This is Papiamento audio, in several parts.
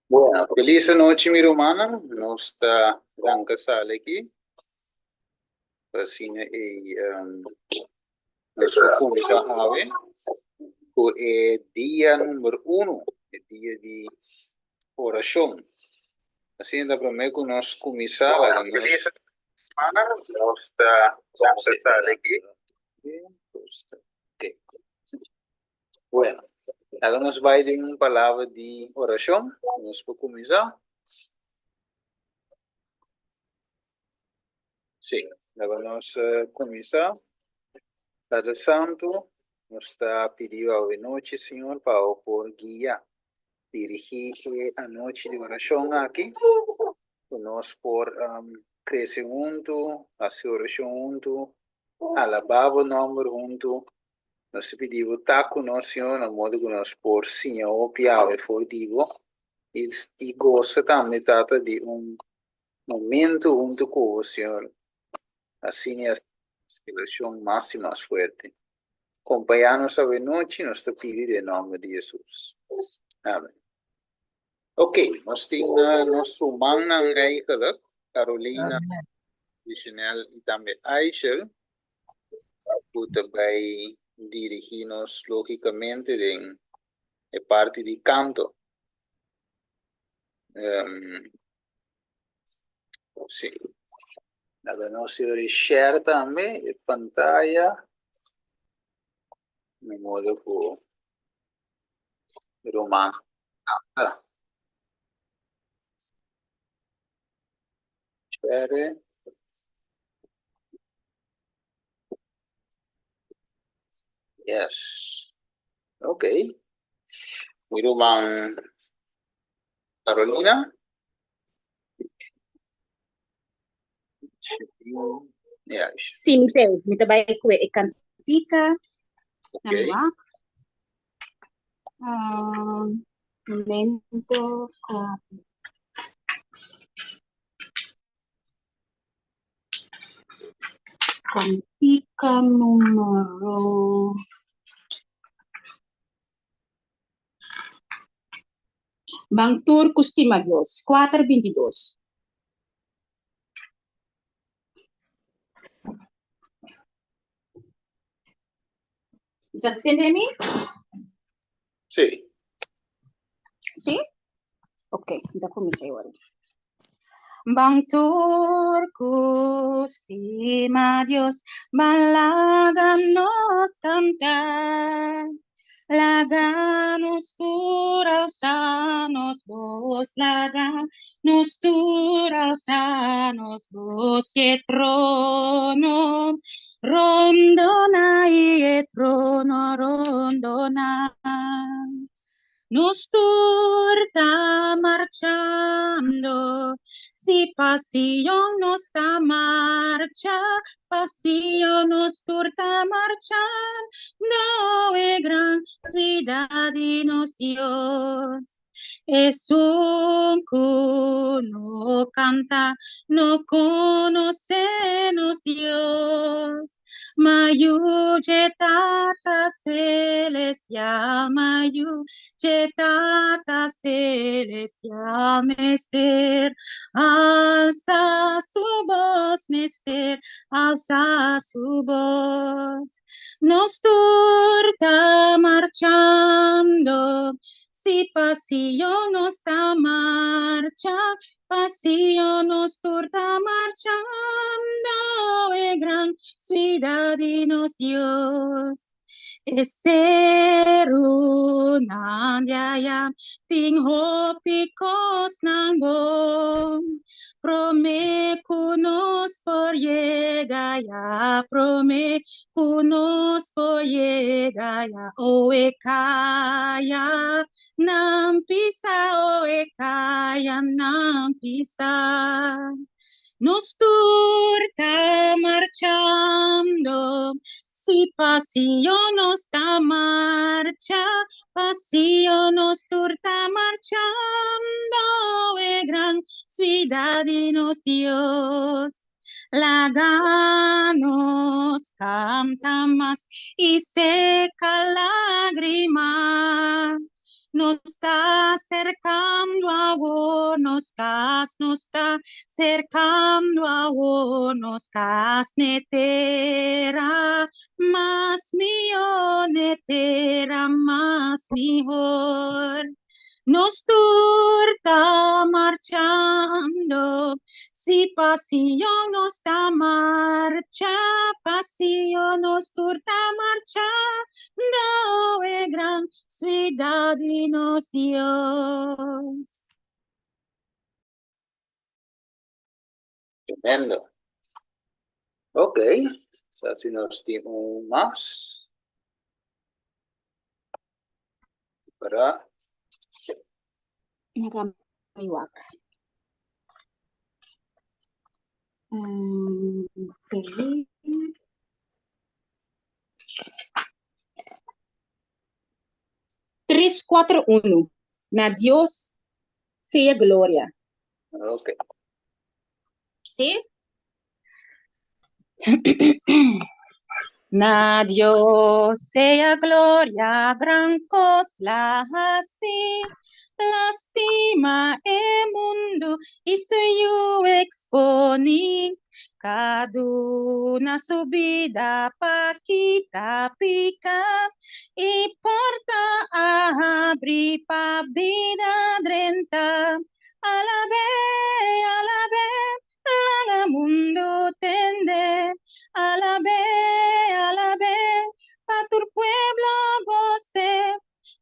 Bueno, feliz anochi mi rumannan. Nos ta ranka sali aki. Asina ei nos por kuminsá awe ku e dia number uno, e dia di orashon. Asina ta promé ku nos kuminsá laga nos Nos ta ranka sali aki. Bueno, laga nos bai den un palabra di orashon. Nos por kuminsá. Sí, laga nos kuminsá. Tata Santu, nos ta pidi bo awe nochi, Señor, pa bo por guia, dirigí e anochi di orashon aki, ku nos por krese huntu, hasi orashon huntu, alabá bo nòmber huntu. Nos ta pidi bo ta ku nos, Señor, na modo ku nos por siña hopi awe for di bo i gosa tambe, Tata, di un momento huntu ku bo, Señor. Asina i asina nos relashon mas i mas fuerte. Kompañá nos awe nochi, nos ta pidi den nòmber di Hesus. Amen. Ok, nos tin nos rumannan eigenlijk, Carolina, Richenel i tambe Aishel, ku ta bai dirigí nos lógikamente den e parti di kanto. Sí. Laga nos yori share tambe e pantaya. De modo ku ruman kanta. Share. Yes. Ok. Mi ruman Carolina. Ja, Sí, mi te, mi te bai ku e kantika. Ok. Dame wak. Ah, momento. Ah, kantika número. Ban tur ku stima Dios. Kuater bintidos. Sa tende mi? Sí. Sí? Ok, ta kuminsá awor. Ban tur ku stima Dios, ban laga nos kanta. Laga nos tur alsa nos bos, laga nos tur alsa nos bos, i e trono rondona, i e trono rondona. Nos tur ta marchando, si pa Sion nos ta marcha, pa Sion nos tur ta marchando, e gran ciudad di nos Dios. Esun ku no kanta, no konosé nos Dios. Ma yu dje Tata Celestial, ma yu dje Tata Celestial mester alsa su bos, mester alsa su bos. Nos tur ta marchando, si pa Sion nos ta marcha, Pa Sion nos tur ta marchando, e gran ciudad di nos Dios. E serunan di aya tin hopi kosnan bon. Promé ku nos por yega ya, promé ku nos por yega ya, o e kaya Nan pisa, o e kaya nan pisa. Nos tur ta marchando, si pa Sion nos ta marcha, pa Sion nos tur ta marchando, e gran ciudad di nos Dios. Laga. nos kanta mas i seka lágrima. Nos ta serkando awor nos kas, nos ta serkando awor nos kas n'e tera mas mihó, n'e tera mas mihó. Nos tur ta marchando, sí, pa Sion nos ta marcha, pa Sion nos tur ta marchando, e gran siudat di nos Dios. Tremendo. Ok, so si nos tin un mas. Para. Laga mi wak. Tres, kuater, unu. Na Dios sea gloria. Ok. Sí? Na Dios sea gloria, gran kos l'a hasi, l'a stima e mundu i su Yu eksponí, k'a duna su bida pa kita piká, i porta a habri pa bida drenta. Alab'é, alab'é, laga mundu tende. Alab'é, alab'é, pa tur pueblo gos'é.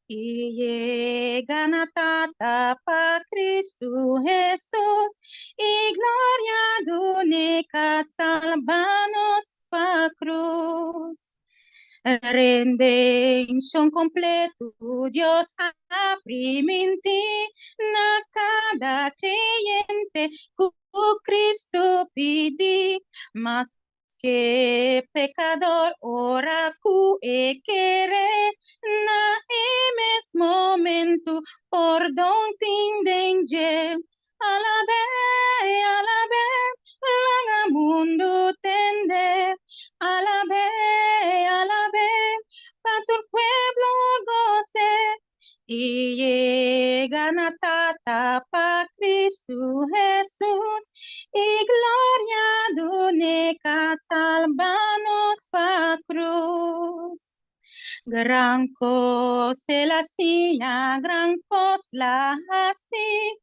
I yega na Tata pa Kristu Hesus, i gloria dun'é k'a salba nos pa krus. Redenshon kompletu Dios a primintí na kada kreyente ku Kristu pidi. Maske pekador ora ku e kere, na e mes momentu pordon tin den dje. Alab'é, alab'é, laga mundu tende. Alab'é, alab'é, pa tur pueblo gos'é. I yega na Tata pa Kristu Hesus, i gloria dun'é k'a salba nos pa krus. Gran kos el a siña, gran kos l'a hasi,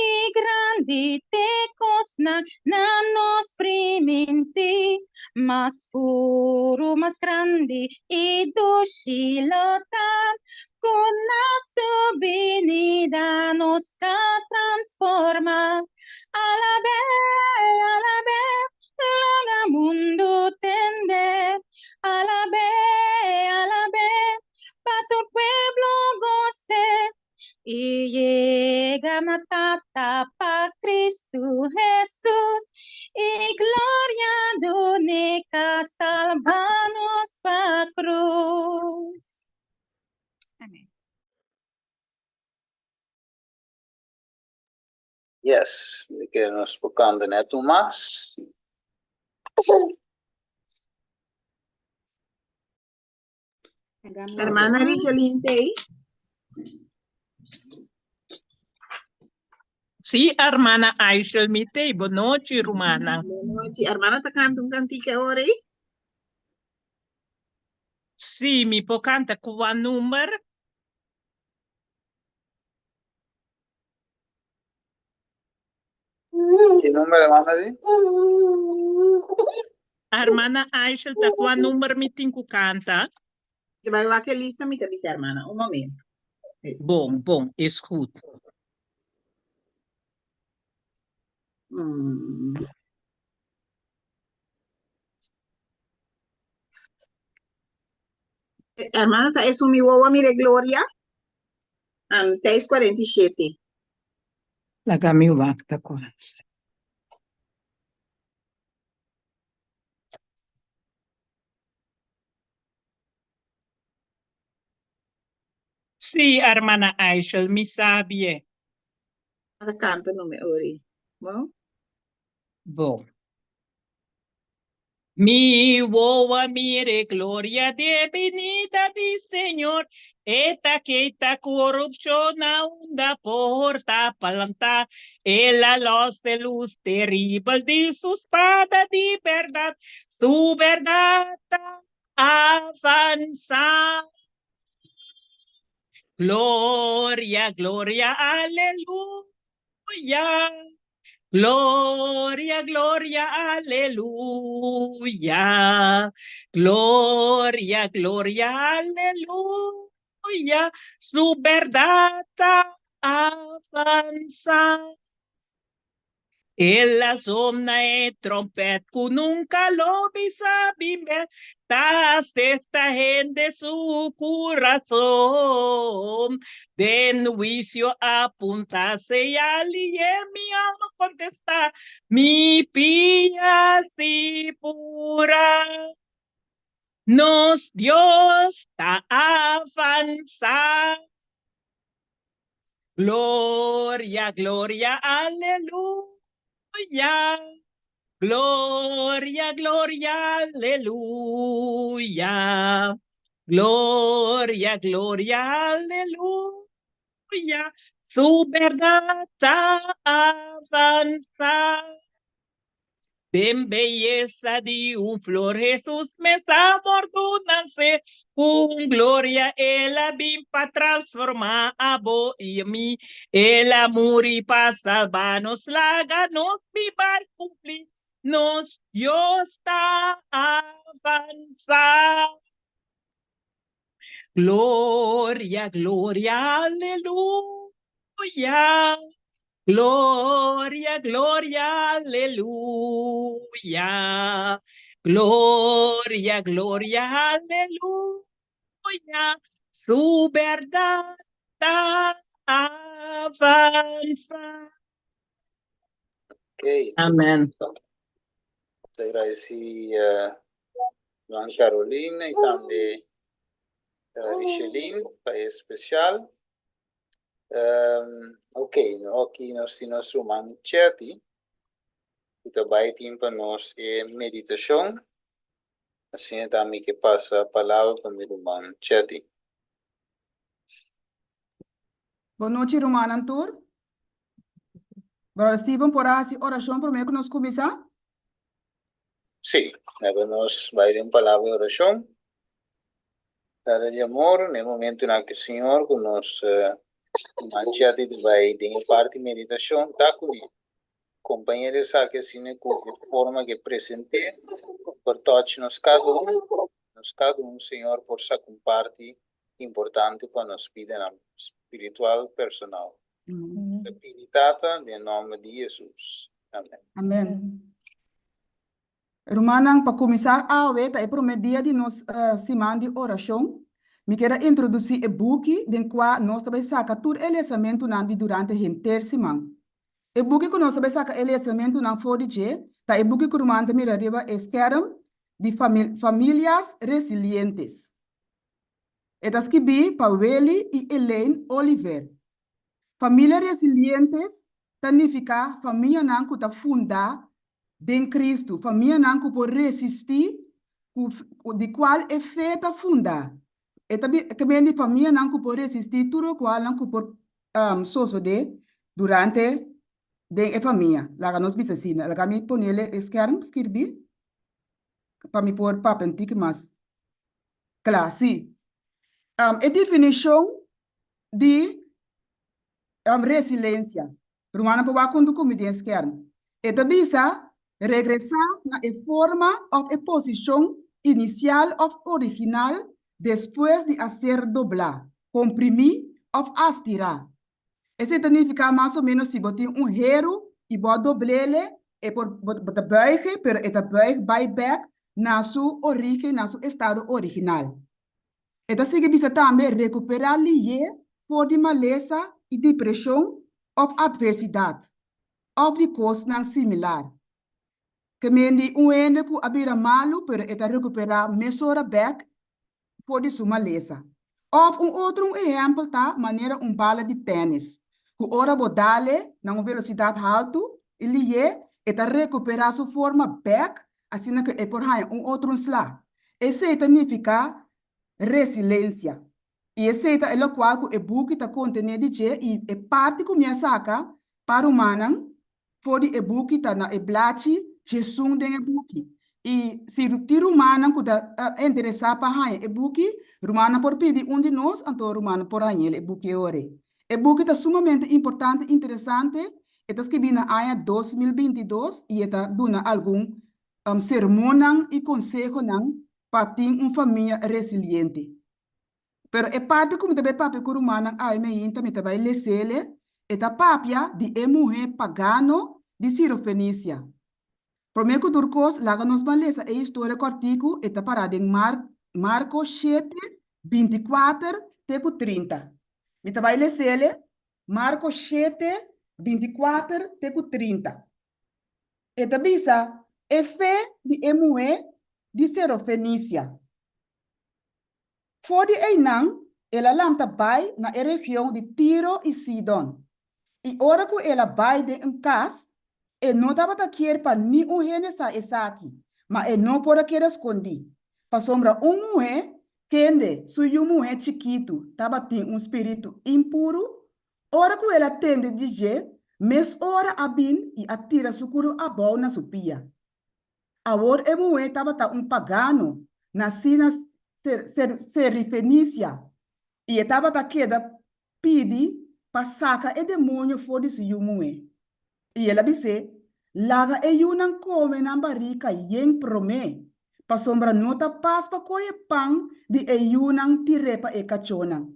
i grandi t'e kosnan na nos primintí. Mas puru, mas grandi i dushi lo ta, ku na su binida nos ta transformá. Alab'é, alab'é, Laga mundu tende, alab'é, alab'é, pa tur pueblo gos'é. I yega na Tata pa Kristu Hesus, i gloria dun'é k'a salba nos pa krus. Amén. Yes, mi ke nos por kanta net un mas. Hermana Richeline Tey. Sí, hermana Aishel mi tey. Bon nochi, rumana. Bon nochi. Hermana ta kanta un kantika awor ei? Sí, mi por kanta kua number? Ki number hermana di? Hermana Aishel ta kua number mi tin ku kanta? Ke bai wak e lista mi ta bisa hermana. Un momento. Bon, bon, is goed. Hermana ta esun mi wowo mira e gloria. 6:47. Laga mi wak ta kuas. Sí, hermana Aishel, mi sabie. Ta kanta no me ori. Bon? Bon. Mi wowo a mira e gloria di e binida di Señor, E ta kita korupshon na unda por ta plantá. El a lòs e lus teribel di su spada di bèrdat, su bèrdat ta avansá. Gloria, gloria, aleluya. Gloria, gloria, aleluya. Gloria, gloria, aleluya. Su berdad ta avansa. El a zona e trompet ku nunka lo bisa bin bek, ta sefta hende su kurason. Den huisio apuntá señal i e mi alma kontestá, Mi pia si pura. Nos Dios ta avansá. Gloria, gloria, aleluya. Gloria, gloria, aleluya. Gloria, gloria, aleluya. Su berdad ta avansa. Den beyesa di un flor Hesus mes a mordu nanse, Ku gloria El a bin pa transforma abo i mi. El a muri pa salba nos, laga nos biba i kumpli nos Dios ta avansa. Gloria, gloria, aleluya. Gloria, gloria, aleluya. Gloria, gloria, aleluya. Su berdad ta avansa. Ok. Amen. Ta agradeci Juan Carolina y tambe Richeline pa e especial. Ok, aki nos tin nos ruman Chetty ku ta bai tin pa nos e meditashon. Asina ta mi ke pasa palabra pa mi ruman Chetty. Bon nochi rumannan tur. Brother Steven por a hasi orashon promé ku nos kuminsá? Sí, laga nos bai den un palabra di orashon. Tata di amor, na e momentunan aki, Señor, ku nos ruman Chetty ta bai den e parti meditashon, ta kuné. Kompañ'é di esaki asina ku e forma ku e present'é por touch nos kada un. Nos kada un, Señor, por saka un parti importante pa nos bidanan spiritual personal. Ta pidi Tata den nòmber di Hesus. Amen. Amen. Rumannan, pa kuminsá awe ta e promé dia di nos siman di orashon. Mi kier a introdusí e buki den kua nos ta bai saka tur e lesamentunan di durante henter siman. E buki ku nos ta bai saka e lesamentunan for di dje ta e buki ku ruman ta mira riba e skèrm di Familias Resilientes. E ta skibí pa Willy i Elaine Oliver. Familia resilientes ta nifiká famianan ku ta fundá den Kristu, famianan ku por resistí ku di kual e fe ta fundá. E ta ke men di famianan ku por resistí tur lokualnan ku por sosodé durante den e famia. Laga nos bisa asina. Laga mi ponele e skèrm skirbí pa mi por papia un tiki mas kla. Sí. E definishon di resilensia. Rumannan por wak huntu ku mi den skèrm. E ta bisa, Regresá na e forma òf e posishon inisial òf original despues di a ser doblá, komprimí òf astirá. Esei ta nifiká mas o ménos si bo tin un heru i bo a dobl'ele, e por bo ta buig e, pero e ta buig bai bèk na su orígen, na su estado original. E ta sigui bisa tambe rekuperá lihé for di malesa i depreshon òf atversidat òf di kosnan similar. Ke men di un hende ku a bira malu pero e ta rekuperá mesora bèk for di su malesa. Òf un otro un ehèmpel ta manera un bala di tènis ku ora bo dal e na un velosidat haltu i lihé e ta rekuperá su forma bèk. asina ku e por haña un otro un sla. Esei ta nifiká resilensia. I esei ta e lokual ku e buki ta kontené di dje i e parti ku mi a saka pa rumannan for di e buki ta na e blachi djesun den e buki. I si tin rumannan ku ta interesá pa haña e buki, rumannan por pidi un di nos, anto rumannan por hañ'el e buki e ora ei. E buki ta sumamente importante i interesante. E ta skibí na aña 2022 i e ta duna algun sermonnan i konsehonan pa tin un famia resiliente. Pero e parti ku mi ta bai papia ku rumannan awe meinta mi ta bai lesele, e ta papia di e muhé pagano di Sirofenisia. Promé ku tur kos, laga nos ban lesa e historia kòrtiku, e ta pará den Marko shete, 24 te ku 30. Mi ta bai lesele, Marko shete, 24 te ku 30. E ta bisa, E fe di e muhé di Sirofenisia. For di einan el a lanta bai na e region di Tiro i Sidon. I ora ku el a bai den un kas, e no tabata kier pa ni un hende sa esaki, ma e no por a keda skondí, pasobra un muhé kende su yu muhé chikitu tabatin un spiritu impuru, ora ku el a tende di dje, mesora a bin i a tira su kuru abou na su pia. Awor e muhé tabata un pagano, nasí na Serifenisia, i e tabata keda pidi pa saka e demonio for di su yu muhé. I el a bis'é, Laga e yunan kome nan barika yen promé, pasobra no ta pas pa kohe pan di e yunan tir'é pa e kachónan.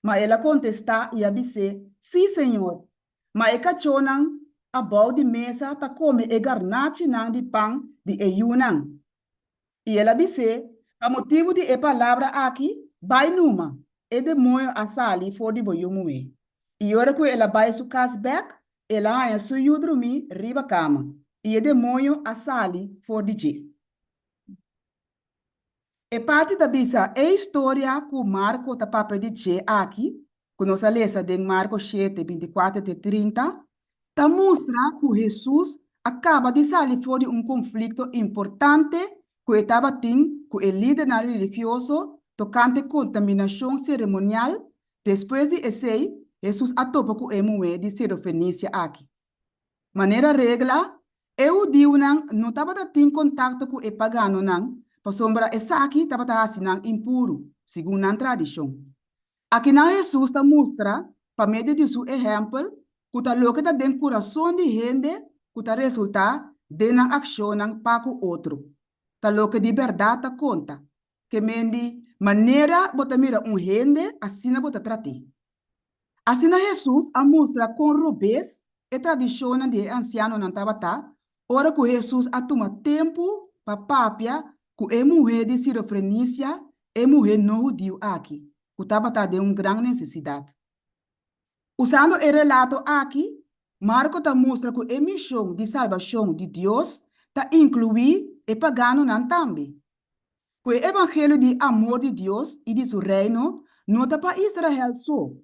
Ma el a kontestá i a bis'é, Sí, Señor, Ma e kachónan abou di mesa ta kome e garnachinan di pan di e yunan. I el a bis'é, Pa motibu di e palabra aki, bai numa, e demoño a sali for di bo yu muhé. I ora ku el a bai su kas bèk, el a haña su yu drumí riba kama, i e demoño a sali for di dje. E parti ta bisa e historia ku Marko ta papia di dje aki, ku nos a lesa den Marko shete, 24 te 30, ta mustra ku Hesus a kaba di sali for di un konflikto importante ku e tabatin ku e lidernan religioso tokante kontaminashon seremonial. Despues di esei, Hesus a topa ku e muhé di Sirofenisia aki. Manera regla, e hudiunan no tabata tin kontakto ku e paganonan pasobra esaki tabata hasi nan impuru, segun nan tradishon. Akinan Hesus ta mustra, pa medio di su ehèmpel, ku ta loke ta den kurason di hende ku ta resultá den nan akshonnan pa ku otro, ta loke di bèrdat ta konta. Ke men di, manera bo ta mira un hende, asina bo ta trat'é. Asina Hesus a mustra kon robes e tradishonnan di e ansianonan tabata ora ku Hesus a tuma tempu pa papia ku e muhé di Sirofrenisia, e muhé no hudiu aki, ku tabata den un gran nesesidat. Usando e relato aki, Marko ta mustra ku e mishon di salbashon di Dios ta inkluí e paganonan tambe. Ku e evangelio di amor di Dios i di su Reino no ta pa Israel so.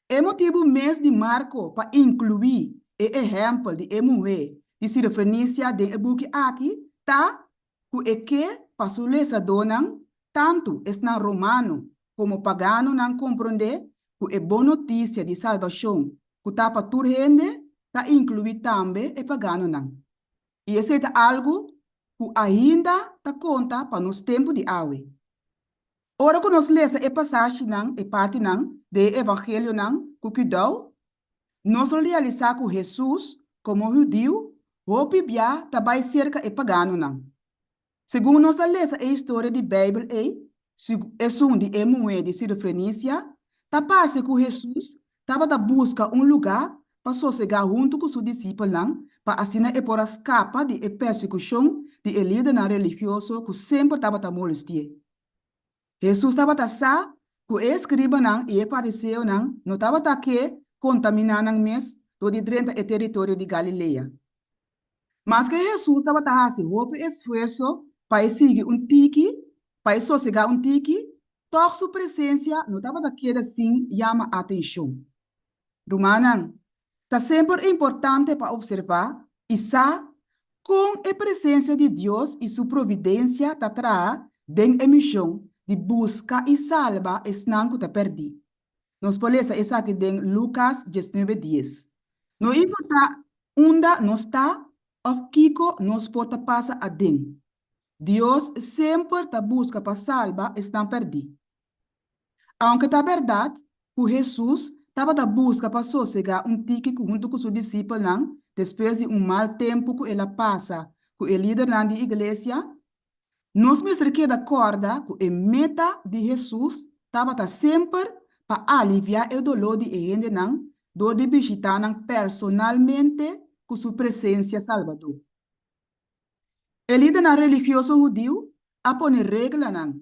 E motibu mes di Marko pa inkluí e ehèmpel di e muhé di Sirofenisia den e buki aki ta ku e ke pa su lesadónan, tantu esnan romano komo paganonan komprondé ku e bon notisia di salbashon ku ta pa tur hende ta inkluí tambe e paganonan. I esei ta algu ku ainda ta konta pa nos tempu di awe. Ora ku nos lesa e pasashinan, e partinan, den e Evangelionan ku kuidou, nos lo realisá ku Hesus, komo hudiu, hopi bia ta bai serka e paganonan. Segun nos ta lesa e historia di Beibel ei, esun di e muhé di Sirofrenisia, ta parse ku Hesus tabata buska un lugá pa sosegá huntu ku su disipelnan pa asina e por a skapa di e persekushon di e lidernan religioso ku semper tabata molesti'é. Hesus tabata sa ku e eskribanan i e fariseonan no tabata ke kontaminá nan mes dor di drenta e teritorio di Galilea. Maske Hesus tabata hasi hopi esfuerso pa e sigui un tiki, pa e sosegá un tiki, tòg su presensia no tabata keda sin yama atenshon. Rumannan, ta semper importante pa opservá i sa. Kon e presensia di Dios i Su providensia ta traha den e mishon di buska i salba esnan ku ta pèrdí. Nos por lesa esaki den Lukas diesnuebe dies. No importá unda nos ta òf kiko nos por ta pasa aden, Dios semper ta buska pa salba esnan pèrdí. Aunke ta bèrdat ku Hesus tabata buska pa sosegá un tiki ku huntu ku su disipelnan despues di un mal tempu ku el a pasa ku e lidernan di iglesia, nos mester keda kòrda ku e meta di Hesus tabata semper pa aliviá e doló di e hendenan dor di bishitá nan personalmente ku su presensia salbadó. E lidernan religioso hudiu a pone reglanan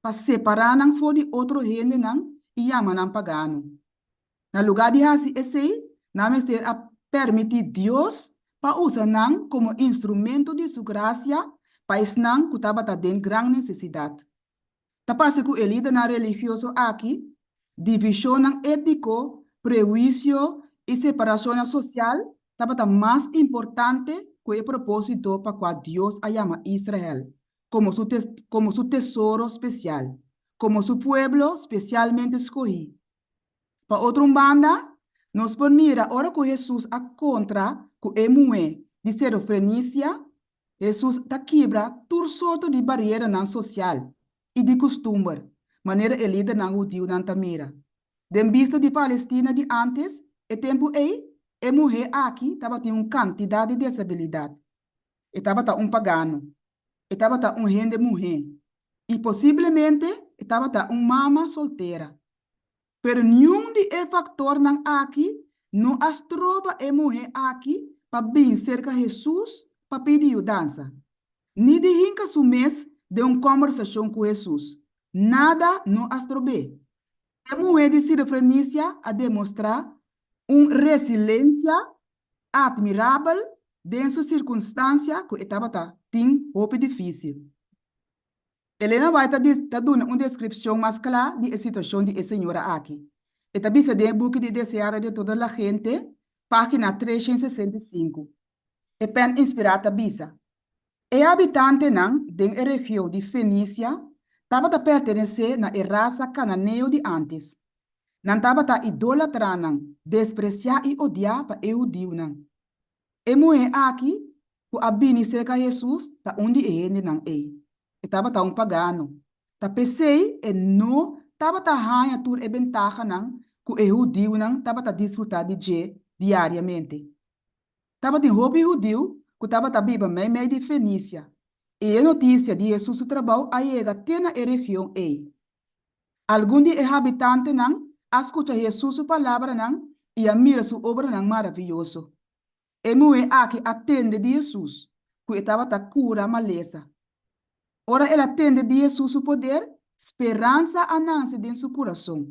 pa separá nan for di otro hendenan i yama nan pagano. Na lugá di hasi esei, nan mester a permití Dios pa usa nan komo instrumento di su grasia pa esnan ku tabata den gran nesesidat. Ta parse ku e lidernan religioso aki, divishonnan étniko, prehuisio i separashonnan sosial tabata mas importante ku e propósito pa kua Dios a yama Israel komo su komo su tesoro spesial, komo su pueblo spesialmente skohí. Pa otro un banda, nos por mira ora ku Hesus a kontra ku e muhé di Serofrenisia, Hesus ta kibra tur sorto di barieranan sosial i di kustumber, manera e lidernan hudiunan ta mira. Den bista di Palestina di ántes, e tempu ei, e muhé aki tabatin un kantidat di desabilidat. E tabata un pagano, e tabata un hende muhé i posiblemente e tabata un mama soltera. Pero niun di e faktornan aki no a stroba e muhé aki pa bin serka Hesus pa pidi yudansa, ni di hinka su mes den un kòmbersashon ku Hesus. Nada no a strob'é. E muhé di Sirofrenisia a demostrá un resilensia atmirabel den su sirkunstansia ku e tabata tin hopi difísil. Elena White ta di ta duna un deskripshon mas kla di e situashon di e señora aki. E ta bisa den e buki di Deseada de toda la gente, página 365. E pèn inspirá ta bisa, E habitantenan den e region di Fenisia tabata pertenesé na e rasa kananeo di ántes. Nan tabata idólatranan, despresiá i odiá pa e hudiunan. E muhé aki ku a bini serka Hesus ta un di e hendenan ei. E tabata un pagano. Ta p'esei e no tabata haña tur e bentahanan ku e hudiunan tabata disfrutá di dje diariamente. Tabatin hopi hudiu ku tabata biba meimei di Fenisia, i e notisia di Hesus su trabou a yega te na e region ei. Algun di e habitantenan a skucha Hesus su palabranan i a mira su obranan maravioso. E muhé aki a tende di Hesus ku e tabata kura malesa. Ora el a tende di Hesus su poder, speransa a nase den su kurason.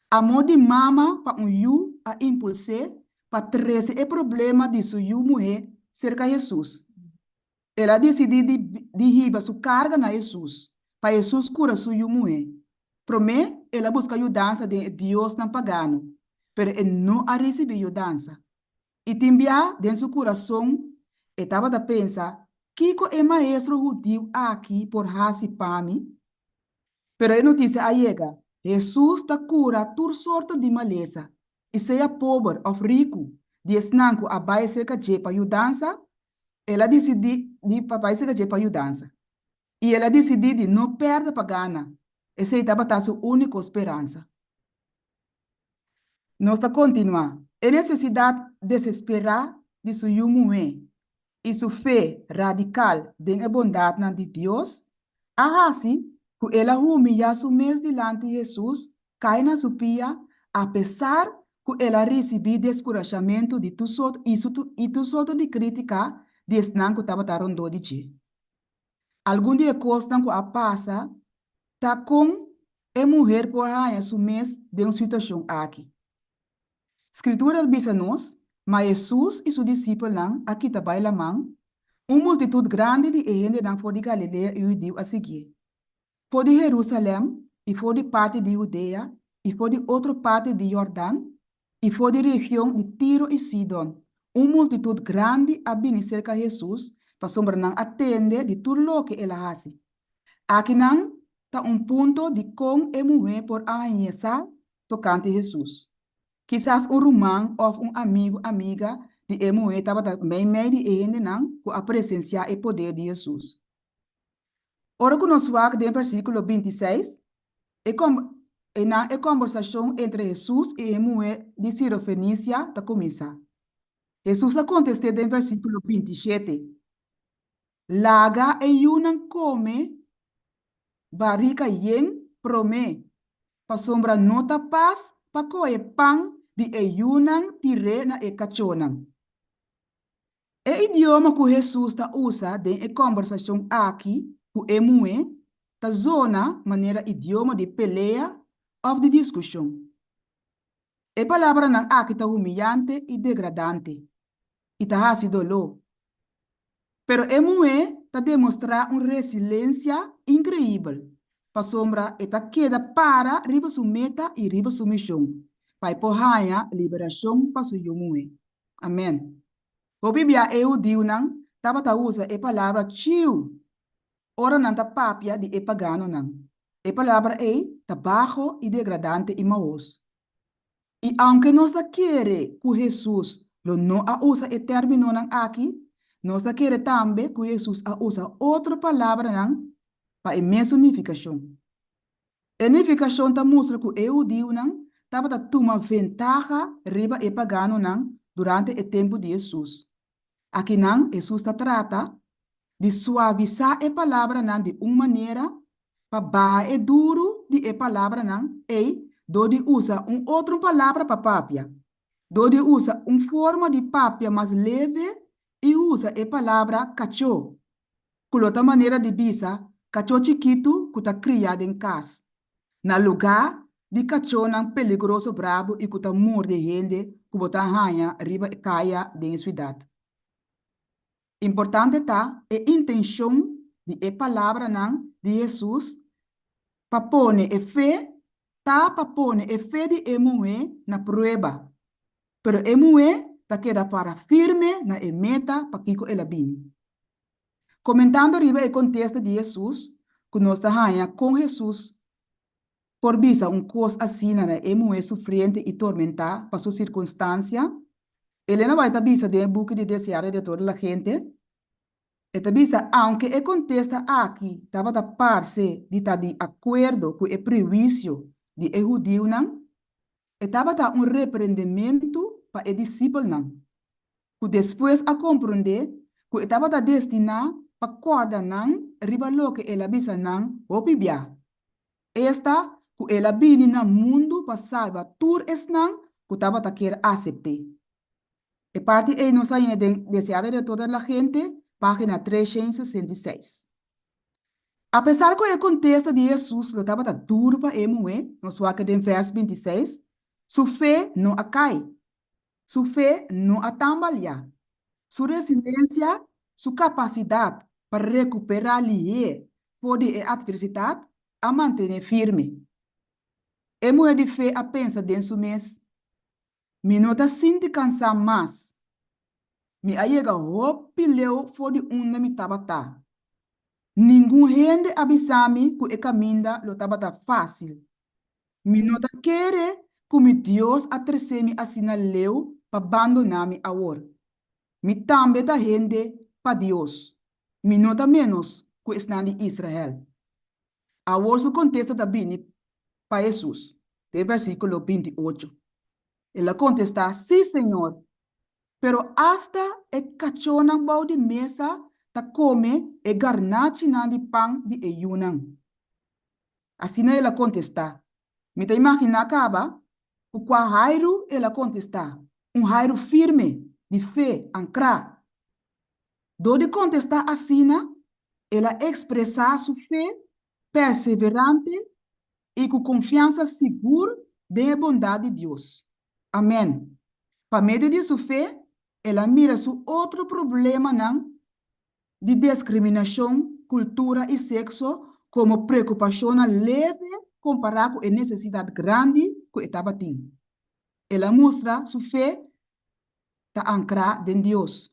Amor di mama pa un yu a impuls'é pa trese e problema di su yu muhé serka Hesus. El a disidí di di hiba su karga na Hesus, pa Hesus kura su yu muhé. Promé, el a buska yudansa den e diosnan pagano, pero e no a risibí yudansa. I tin bia den su kurason e tabata pensa, Kiko e maestro hudiu aki por hasi pa mi? Pero e notisia a yega, Hesus ta kura tur sorto di malesa, i sea pober òf riku, di esnan ku a bai serka dje pa yudansa, el a disidí di pa bai serka dje pa yudansa. I el a disidí di no pèrdè pa gana, esei tabata su úniko speransa. Nos ta kontinuá. E nesesidat desesperá di su yu muhé i su fe radikal den e bondatnan di Dios a hasi ku el a humiyá su mes dilanti Hesus, kai na su pia, apesar ku el a risibí deskurashamentu di tur sorto i tur sorto di krítika di esnan ku tabata rondó di dje. Algun di e kosnan ku a pasa ta kon e muher por haña su mes den un situashon aki. Skritura ta bisa nos, Ma Hesus i su disipelnan a kita bai laman, un multitut grandi di e hendenan for di Galilea i Hudiu a siguié, for di Herusalèm i for di parti di Hudea i for di otro parti di Yordan i for di region di Tiro i Sidon, un multitut grandi a bini serka Hesus. pasobra nan a tende di tur loke el a hasi. Akinan ta un punto di kon e muhé por a haña sa tokante Hesus. Kisas un ruman òf un amigu, amiga di e muhé tabata meimei di e hendenan ku a presensiá e poder di Hesus. Ora ku nos wak den versíkulo bintiseis, e einan e kòmbersashon entre Hesus i e muhé di Sirofenisia ta kuminsá. Hesus a kontest'é den versíkulo bintishete, Laga e yunan kome barika yen promé, pasobra no ta pas pa kohe pan di e yunan tir'é na e kachónan. E idioma ku Hesus ta usa den e kòmbersashon aki ku e muhé ta zona manera idioma di pelea òf di diskushon. E palabranan aki ta humiyante i degradante i ta hasi doló. Pero e muhé ta demostrá un resilensia inkreibel pasobra e ta keda para riba su meta i riba su mishon pa e por haña liberashon pa su yu muhé. Amèn. Hopi bia e hudiunan tabata usa e palabra chiu ora nan ta papia di e paganonan. E palabra ei ta baho i degradante i mahos. I aunke nos ta kere ku Hesus lo no a usa e términonan aki, nos ta kere tambe ku Hesus a usa otro palabranan pa e mesun nifikashon. E nifikashon ta mustra ku e hudiunan tabata tuma ventaha riba e paganonan durante e tempu di Hesus. Akinan Hesus ta trata di suavisá e palabranan di un manera pa baha e duru di e palabranan ei dor di usa un otro palabra pa papia, dor di usa un forma di papia mas leve i usa e palabra kachó, ku lo ta manera di bisa kachó chikitu ku ta kriá den kas, na lugá di kachónan peligroso brabu i ku ta morde hende ku bo ta haña riba e kaya den e suidat. Importante ta e intenshon di e palabranan di Hesus pa pone e fe ta pa pone e fe di e muhé na prueba, pero e muhé ta keda para firme na e meta pakiko el a bini. Komentando riba e kontesta di Hesus ku nos ta haña kon Hesus por bisa un kos asina na e muhé sufriente i tormentá pa su sirkunstansia, Elena White ta bisa den e buki di Deseado de Toda la Gente, e ta bisa, Aunke e kontesta aki tabata parse di ta di akuerdo ku e prehuisio di e hudiunan, e tabata un reprendementu pa e disipelnan, ku despues a komprondé ku e tabata destiná pa kòrda nan riba loke el a bisa nan hopi bia, esta ku el a bini na mundu pa salba tur esnan ku tabata kier asept'é. E parti ei nos ta haña den Deseado de Toda la Gente, página 366. Apesar ku e kontesta di Hesus lo tabata duru pa e muhé, nos wak den vèrs 26, su fe no a kai. Su fe no a tambaliá. Su resilensia, su kapasidat pa rekuperá lihé for di e atversidat, a mantené firme. E muhé di fe a pensa den su mes, Mi no ta sinti kansá mas. Mi a yega hopi leu for di unda mi tabata. Ningun hende a bisa mi ku e kaminda lo tabata fásil. Mi no ta kere ku mi Dios a trese mi asina leu pa bandoná mi awor. Mi tambe ta hende pa Dios. Mi no ta ménos ku esnan di Israel. Awor su kontesta ta bini pa Hesus den versíkulo 28. El a kontestá, Sí, Señor, pero asta e kachónan bou di mesa ta kome e garnachinan di pan di e yunan. Asina el a kontestá. Mi ta imaginá kaba ku kua hairu el a kontestá, un hairu firme, di fe, ankrá. Dor di kontestá asina, el a ekspresá su fe perseverante i ku konfiansa sigur den e bondat di Dios. Amèn. Pa medio di su fe, el a mira su otro problemanan di deskriminashon, kultura i sekso komo preokupashonnan leve kompará ku e nesesidat grandi ku e tabatin. El a mustra su fe ta ankrá den Dios.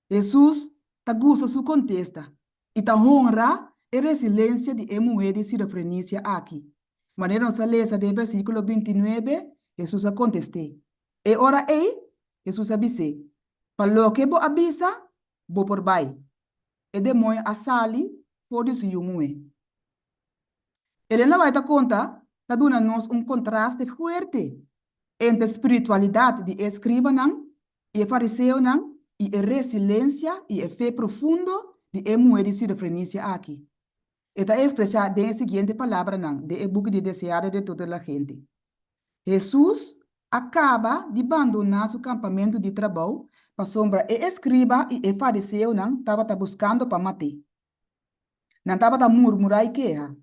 Hesus. ta gusta su kontesta i ta honra e resilensia di e muhé di Sirofrenisia aki. Manera nos ta lesa den versíkulo bintinuebe, Hesus a kontest'é, E ora ei, Hesus a bis'é, Pa loke bo a bisa, bo por bai. E demoño a sali for di su yu muhé. Elena White ta konta ta duna nos un kontraste fuerte entre spiritualidat di e eskribanan i e fariseonan i e resilensia i e fe profundo di e muhé di Sirofrenisia aki. E ta ekspresá den e siguiente palabranan den e buki di Deseado de Toda la Gente, Hesus a kaba di bandoná su kampamentu di trabou pasobra e eskriba i e fariseonan tabata buskando pa mat'é. Nan tabata murmurá i keha.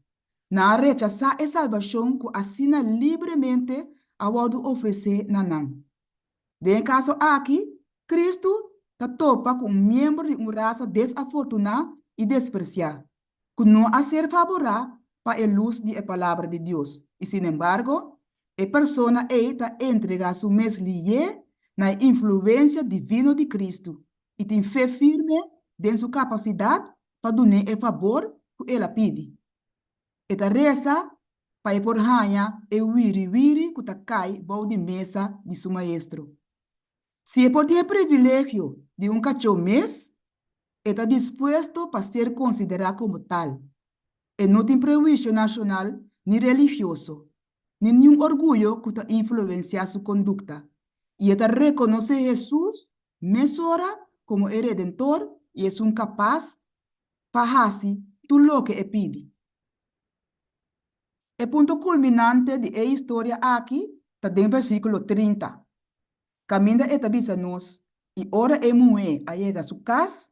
Nan a rechasá e salbashon ku asina libremente a wòrdu ofresé na nan. Den e kaso aki, Kristu ta topa ku un miembro di un rasa desafortuná i despresiá, ku no a ser faborá pa e lus di e Palabra di Dios, i sinembargo, e persona ei ta entregá su mes lié na e influensia divino di Kristu i tin fe firme den su kapasidat pa dun'é e fabor ku el a pidi. E ta resa pa e por haña e wiriwiri ku ta kai bou di mesa di su maestro. Si e por tin e privilegio di un kachó mes, e ta dispuesto pa ser konsiderá komo tal. E no tin prehuisio nashonal ni religioso, ni niun orguyo ku ta influensiá su kondukta, i e ta rekonosé Hesus mesora komo e Redentor i esun kapas pa hasi tur loke e pidi. E punto kulminante di e historia aki ta den versíkulo 30, kaminda e ta bisa nos, I ora e muhé a yega su kas,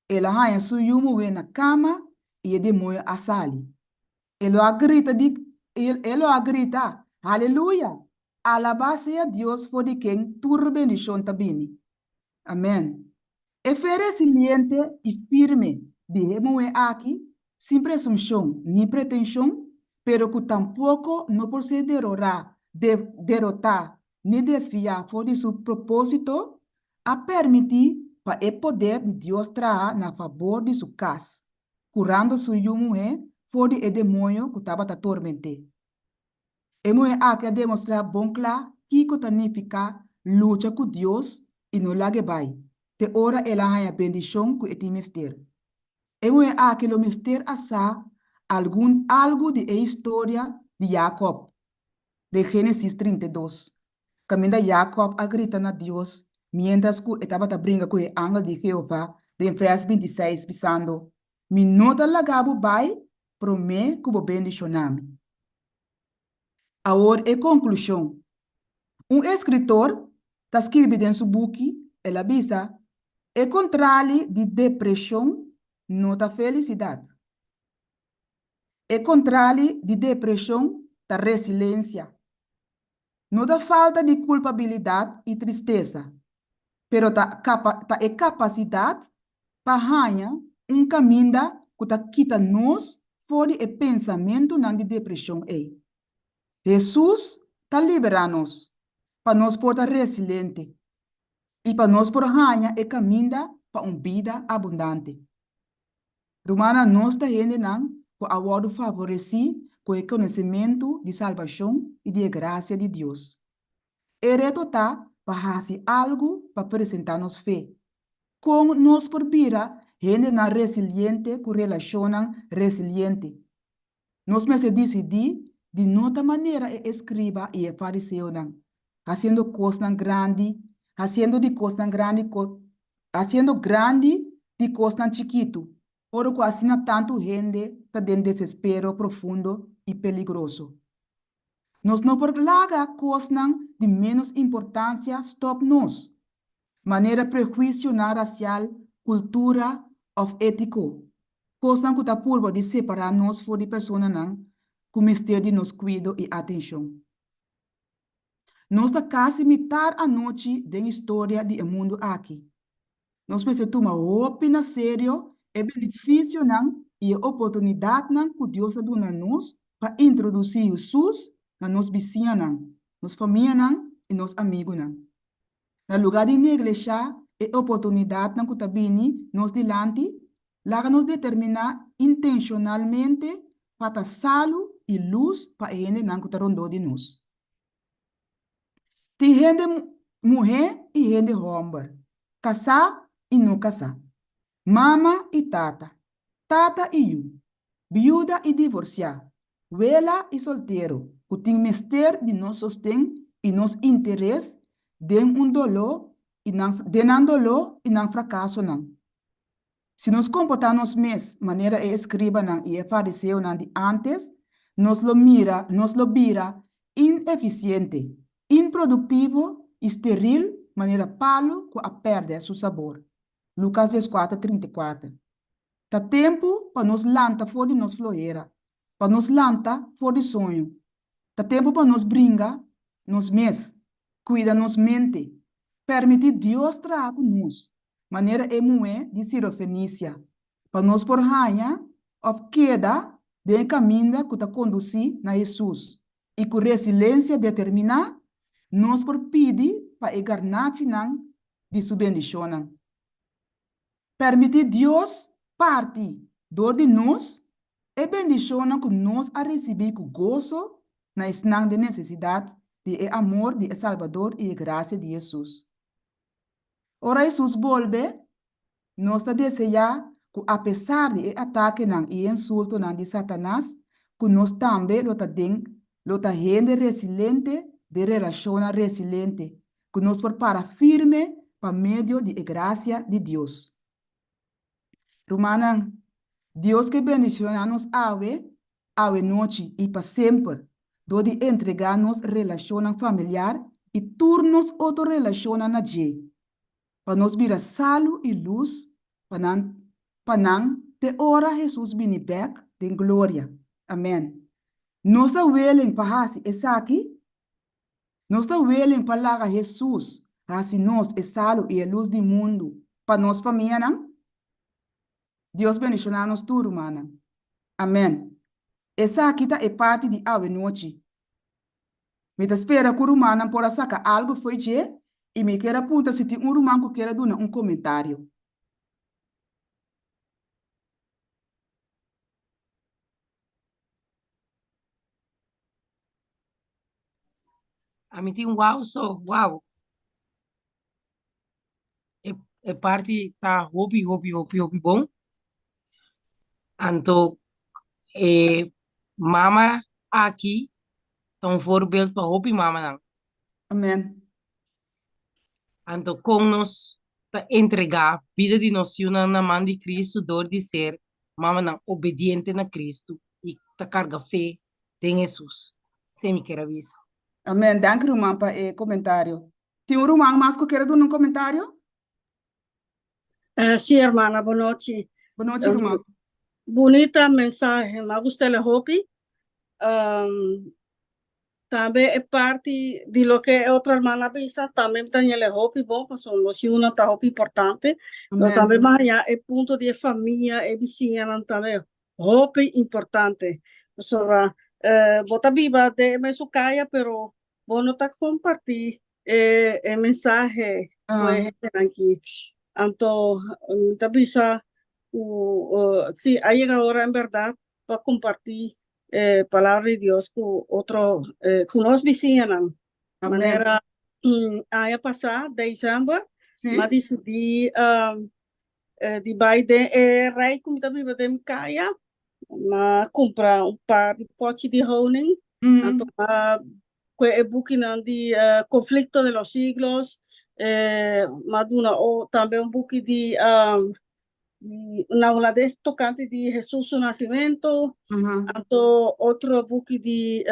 el a haña su yu muhé na kama i e demoño a sali. E lo a grita di e lo a grita, Haleluya! Alabá sea Dios for di ken tur bendishon ta bini. Amèn. E fe resiliente i firme di e muhé aki, sin presumshon ni pretenshon, pero ku tampoko no por ser derorá, derotá ni desviá for di su propósito, a permití pa e poder di Dios traha na fabor di su kas, kurando su yu muhé for di e demoño ku tabata torment'é. E muhé aki a demostrá bon kla kiko ta nifiká lucha ku Dios i no lag'é bai, te ora el a haña bendishon ku e tin mester. E muhé aki lo mester a sa algun algu di e historia di Yakòb den Génesis 32, kaminda Yakòb a grita na Dios miéntras ku e tabata bringa ku e angel di Jehová den vèrs 26, bisando, Mi no ta laga bo bai promé ku bo bendishoná mi. Awor e konklushon. Un eskritor ta skirbi den su buki, el a bisa, E kontrali di depreshon no ta felisidat. E kontrali di depreshon ta resilensia. No ta falta di kulpabilidat i tristesa, pero ta ta e kapasidat pa haña un kaminda ku ta kita nos for di e pensamentunan di depreshon ei. Hesus ta liberá nos pa nos por ta resiliente i pa nos por haña e kaminda pa un bida abundante. Rumannan, nos ta hendenan ku a wòrdu favoresí ku e konosementu di salbashon i di e grasia di Dios. E reto ta pa hasi algu pa presentá nos fe. Kon nos por bira hendenan resiliente ku relashonnan resiliente? Nos mester disidí di no ta manera e eskriba i e fariseonan, hasiendo kosnan grandi, hasiendo di kosnan grandi hasiendo grandi di kosnan chikitu, ora ku asina tantu hende ta den desespero profundo i peligroso. Nos no por laga kosnan di ménos importansia stòp nos, manera prehuisionan rasial, kultura òf étiko, kosnan ku ta purba di separá nos for di personanan ku mester di nos kuido i atenshon. Nos ta kasi mitar anochi den historia di e mundu aki. Nos mester tuma hopi na serio e benefisionan i e oportunidatnan ku Dios a duna nos pa introdusí Hesus na nos bisiñanan, nos famianan i nos amigunan. Na lugá di negleshá e oportunidatnan ku ta bini nos dilanti, laga nos determiná intenshonalmente pa ta salu i lus pa e hendenan ku ta rondó di nos. Tin hende muhé i hende hòmber, kasá i no kasá, mama i tata, tata i yu, biuda i divorsiá, wela i soltero ku tin mester di nos sosten i nos interes den un doló i nan den nan doló i nan frakasonan. Si nos komportá nos mes manera e eskribanan i e fariseonan di ántes, nos lo mira, nos lo bira inefisiente, inproduktivo i steril manera palu ku a pèrdè su sabor. Lukas dieskuater, 34. Ta tempu pa nos lanta for di nos flohera, pa nos lanta for di soño. Ta tempu pa nos bringa nos mes, kuida nos mente, permití Dios traha ku nos, manera e muhé di Sirofenisia, pa nos por haña òf keda den e kaminda ku ta kondusí na Hesus, i ku resilensia determiná nos por pidi pa e garnachinan di su bendishonnan. Permití Dios parti dor di nos e bendishonnan ku nos a risibí ku goso na esnan den nesesidat di e amor di e Salbador i e grasia di Hesus. Ora Hesus bolbe, nos ta deseá ku apesar di e atakenan i e insultonan di Satanas, ku nos tambe lo ta den lo ta hende resilente den relashonnan resilente, ku nos por para firme pa medio di e grasia di Dios. Rumannan, Dios ke bendishoná nos awe, awe nochi i pa semper dor di entregá nos relashonnan familiar i tur nos otro relashonnan na dje, pa nos bira salu i lus pa nan pa nan te ora Hesus bini bèk den gloria. Amèn. Nos ta willing pa hasi esaki? Nos ta willing pa laga Hesus hasi nos e salu i e lus di mundu pa nos famianan? Dios bendishoná nos tur, rumannan. Amèn. Esaki ta e parti di awenochi. Mi ta spera ku rumannan por a saka algu fo'i dje i mi kier a puntra si tin un ruman ku kier a duna un komentario. Ami tin wou so, wou. E, e parti ta hopi, hopi, hopi, hopi bon. Anto e mama aki ta un voorbeeld pa hopi mamanan. Amen. Anto kon nos ta entregá bida di nos yunan na man di Cristo dor di ser mamanan obediente na Cristo i ta karga fe den Hesus. Esei mi kier a bisa. Amen. Danki ruman pa e komentario. Tin un ruman mas ku kier duna un komentario? Eh, sí, hermana, bonochi. Bonochi, ruman. Bunita mensahe, m'a gust'el hopi. Um, tambe e parti di loke e otro hermana a bisa, tambe mi ta haña hopi bon, pasobra nos yunan ta hopi importante. Pero Amen. tambe m'a haña e punto di e famia, e bisiñanan tambe hopi importante. Pasobra eh, bo ta biba den e mesun kaya, pero Bo no ta comparti e e mensahe cu e hendenan aki. Anto mi ta bisa cu si a yega ora en berdad pa comparti e palabra di Dios cu otro cu nos bisiñanan. Manera aña pasa december m'a dicidi di bai den e rij cu mi ta biba den mi caya M'a kumpra un par di pochi di honing. Anto m'a kue e bukinan di Conflicto de los Siglos. M'a duna tambe un buki di na hulandes tokante di Hesus su nasimentu. Anto otro buki di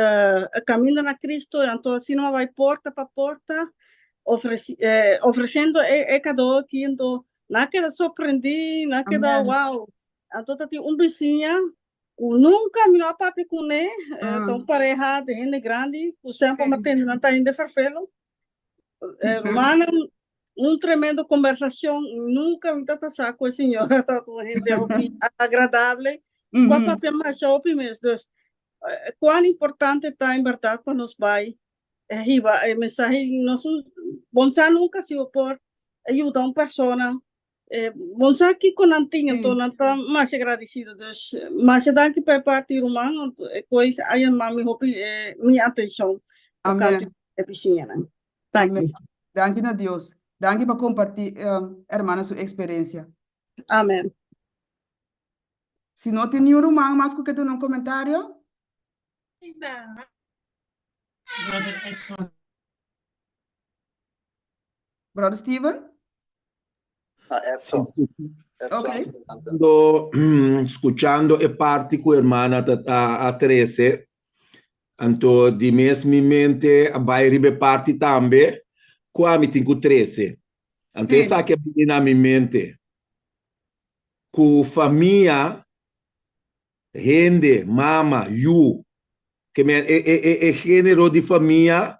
Kaminda na Cristo. Anto asina m'a bai porta pa porta ofresiendo e kadó aki. Anto nan a keda sorprendí, nan a keda wow. Anto ta tin un bisiña ku nunka mi no a papia kuné, ta un pareha di hende grandi ku semper mi a tende nan ta hende ferfelo. Rumannan, un tremendo kombersashon, nunka mi tabata sa ku e señora tabata un hende hopi agradable, ku a papia masha hopi mes. Dus, kuan importante ta en bèrdat pa nos bai hiba e mensahe, nos bon sa nunka si bo por. yuda un persona, bo sa kiko nan tin, anto nan ta masha gradisido. Dus masha danki pa e parti ruman, anto e kois a yama mi hopi mi atenshon tokante e bisiñanan. Danki. Danki na Dios. Danki pa kompartí hermana su eksperensia. Amen. Si no tin niun ruman mas ku ke duna un komentario. Brother Edson. Brother Steven? Ah, Edson. Edson. Okay. Cuando, scuchando e parti cu hermana ta, a, a trece, anto di mes mi mente a bai riba e parti tambe cu ami tin cu trece. Anto Sí. esaki a bini na mi mente. Cu famia Hende, mama, yu. Ke men e e e e género di famia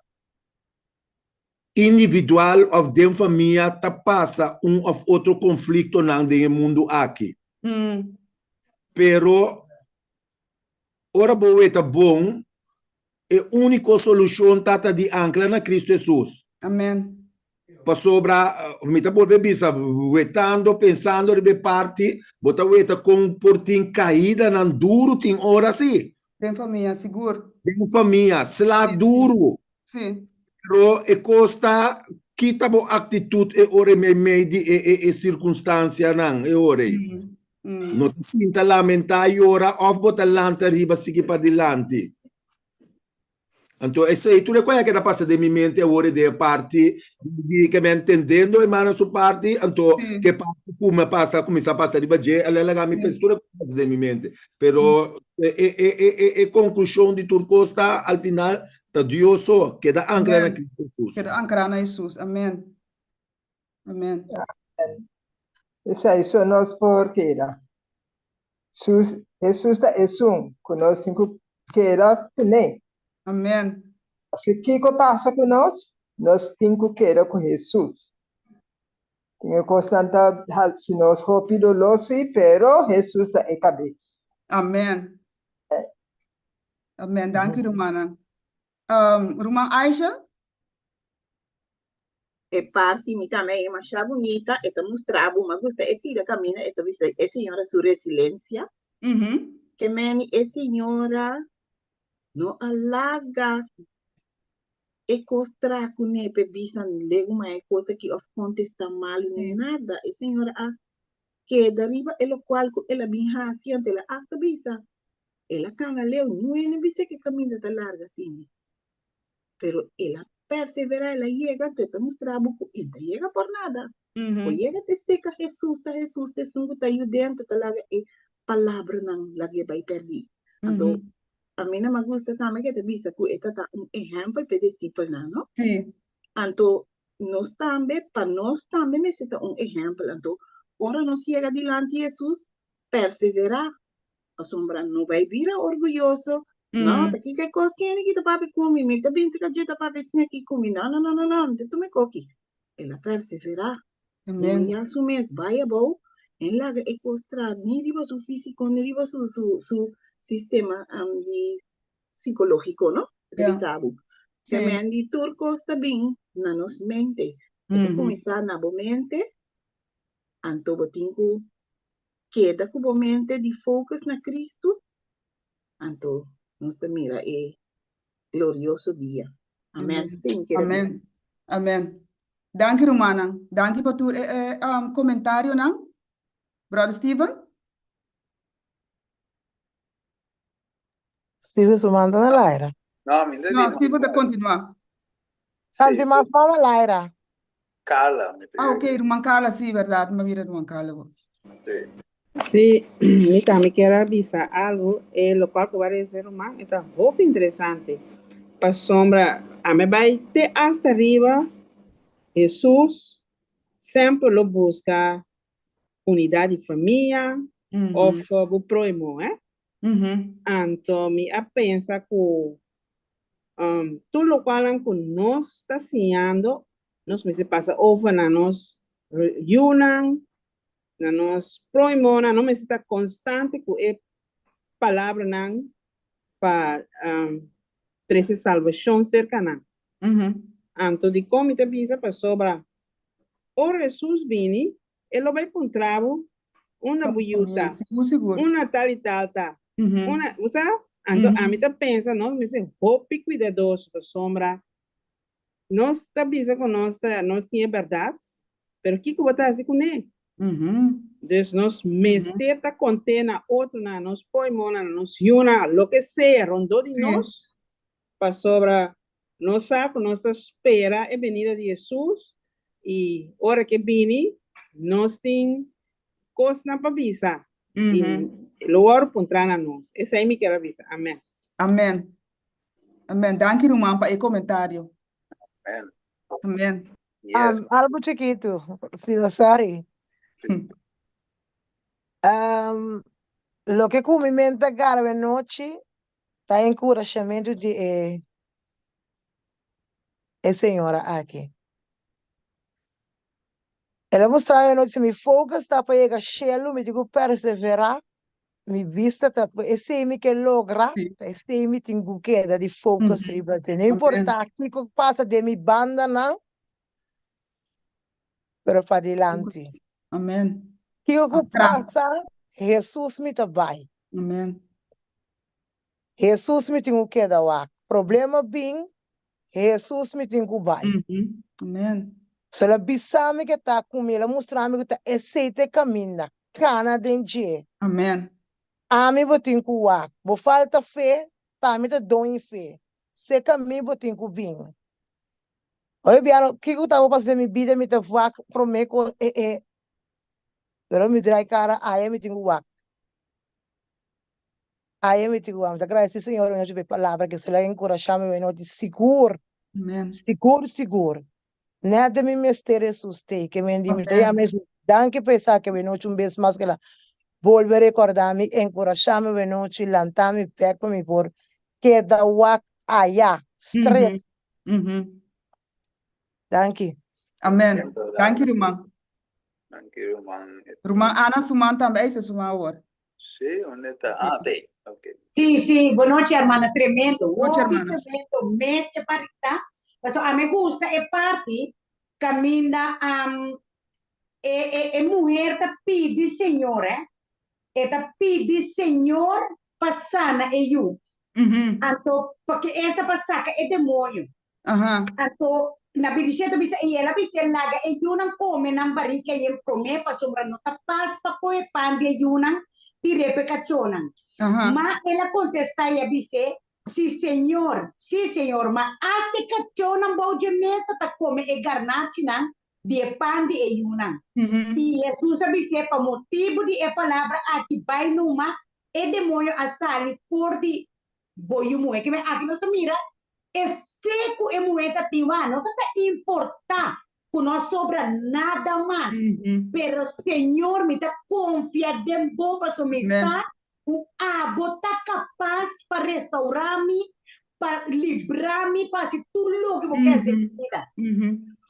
individual òf den famia ta pasa un òf otro konfliktonan den e mundu aki. Pero ora bo weta bon, E úniko solushon ta ta di ankla na Kristu Hesus. Amen. Pasobra, mi ta bolbe bisa, wetando, pensando riba e parti, bo ta weta kon por tin kaidanan duru tin ora si. Den famia, sigur. Den famia, sla duru. Si. Pero e kos ta, kita bo aktitut e ora ei meimei di e e e sirkunstansianan e ora ei. No ta sinta lamentá, yora òf bo ta lanta riba sigui padilanti. Anto esei tur e koe a keda pasa den mi mente awor den e parti di ke mi a entendendo hermana su parti, anto ke parti ku mi a pasa kuminsá pasa riba dje a laga mi pensa tur e koe a pasa den mi mente. Pero e e e e e konklushon di tur kos ta al final ta Dios so, keda ankra na Amen. Cristo Hesus. Keda ankra na Hesus. Amen. Amen. Amen. Esei so nos por keda. Sus, Hesus ta esun ku nos tin ku keda kuné. Amen. Paske kiko pasa ku nos, nos tin ku keda ku Hesus. Tin e kosnan ta hasi nos hopi doló sí, pero Hesus ta e kabes. Amen. Amen. Danki rumannan. Um, ruman Aisha? E parti mi tambe e masha bunita, e ta mustra bo, mi a gusta e pida caminda e ta bisa e señora su resilencia. Ke meni e señora no a laga e cos traha cune p'e bisa legu ma e cos aki of contesta mal ni nada. E señora a keda riba e locual cu el a bin haci anto el a hasta bisa el a cana leu niun hende bisa ke caminda ta larga asina. Pero el a perseverá, el a yega, anto e ta mustra bo ku e no ta yega por nada. Bo yega te seka Hesus, ta Hesus ta esun ku ta yud'é, anto ta laga e palabranan lag'é bai pèrdí. Anto, ami nan a gusta tambe ku e ta bisa ku e ta ta un ehèmpel pa e disipelnan, no? Anto, nos tambe, pa nos tambe mester ta un ehèmpel. Anto, ora nos yega dilanti Hesus, perseverá, Pasobra no bai bira orguyoso. No, ta kiko e kos kende ki ta papia ku mi? Mi ta binse ka dje ta papia asina aki ku mi. No, no, no, no, no, mi ta tuma e koki. El a perseverá. Humiyá su mes, bai abou, en laga e kos traha ni riba su físiko, ni riba su, su, su sistema di sikológiko, no? E ta bisa bo. Te men di tur kos ta bin na nos mente. E ta kuminsá na bo mente, anto bo tin ku Keda ku bo mente di focus na Cristo, anto nos ta mira e glorioso dia. Amen. Esei mi kere bisa. Amen. Amen. Danki rumannan. Danki pa tur e e comentarionan. Brother Steven? Steven su man ta na laira. No, mi no No, Steven ta continua. Tanti mas man na laira. Carla. Mi Ah, ok, ruman Carla, sí, verdad. Mi a mira ruman Carla bo. Sí. Sí, mi tambe kier a bisa algo, e locual cu bo a reza ruman e ta hopi interesante, pasobra ami bai te hasta riba, Hesus semper lo busca unidad di famia of bo proimo, eh. Anto mi a pensa ku tur lokualnan ku nos ta siñando, nos mester pasa over na nos yunan, na nos proimonan. Nos mester ta konstante ku e palabranan pa trese salbashon serka nan. Anto dikon mi ta bisa? Pasobra. Ora Hesus bini, e lo bai puntra bo unda bo yu ta, Sigur, sigur. unda tal i tal ta, unda, bo sa? Anto ami ta pensa nos mester hopi kuidadoso pasobra nos ta bisa ku nos ta nos tin e bèrdat, pero kiko bo ta hasi kuné? Dus nos mester ta kont'é na otronan, nos poimonan, na nos yunan, loke sea rondó di nos, pasobra nos sa ku nos ta spera e benida di Hesus i ora ku e bini nos tin kosnan pa bisa i lo wòrdu puntrá na nos. Esei mi kier a bisa. Amèn. Amèn. Amèn. Danki ruman pa e komentario. Amèn. Amèn. Yes. Algu chikitu, si no sorry. Loke ku mi mente a gara awe nochi ta enkurashamentu di e e señora aki. El a mustra mi anochi si mi focus ta pa yega shelu mi tin ku perseverá, mi bista ta esei mi ke logra, ta esei mi tin ku keda di focus riba dje. No importa kiko pasa den mi bandanan, pero padilanti. Amen. Kiko ku pasa, Hesus mi ta bai. Amen. Hesus mi tin ku keda wak. Problema bin, Hesus mi tin ku bai. Amen. So el a bisa mi ke ta ku mi, el a mustra mi ku ta esei ta e kaminda, kana den dje. Amen. Ami bo tin ku wak. Bo falta fe, pa mi ta doñi fe. Seka mi bo tin ku bin. Oye biano, kiko ta bo pasa den mi bida, mi ta wak prome ku e e. Pero mi drai kara aya mi tin ku wak. Aya mi tin ku wak. Mi ta gradesi Señor awe nochi pa e palabra ke esei a enkurashá mi awe nochi sigur, Amen. sigur sigur. Nèt den mi mester Hesus t'ei ke men di mi ta yama Hesus danki pa esaki awe nochi un bes mas ke el a bolbe rekòrdá mi, enkurashá mi awe nochi, lantá mi bèk pa mi por keda wak aya, stret. Danki. Amen. Danki ruman. Danki ruman. Ruman Ana su man tambe a hisa su man awor. Sí, unda ta? Ah, te. Ok. Sí, sí, bon nochi hermana, tremendo, Nochi, hopi hermana. tremendo mes e parti ta, pasobra a mi gusta e parti caminda am e e e muher ta pidi Señor eh, e ta pidi Señor pa sana e yu, anto paske esta pa saca e demoño, Anto na bidishé ta bisa, i el a bis'é, Laga e yunan kome nan barika yen promé, pasobra no ta pas pa kohe pan di e yunan tir'é pa e kachónan. Ma el a kontestá i a bis'é, Sí, Señor, sí, Señor, ma asta e kachónan bou dje mesa ta kome e garnachinan di e pan di e yunan. I Hesus a bis'é, Pa motibu di e palabra aki bai numa, e demoño a sali for di bo yu muhé. Kimen aki nos ta mira e fe ku e muhé ta tin wak no ta ta importá ku no a sobra nada mas, pero Señor mi ta konfia den bo pasobra mi sa ku abo ta kapas pa restaurá mi, pa librá mi, pa hasi tur loke bo ke hasi den mi bida.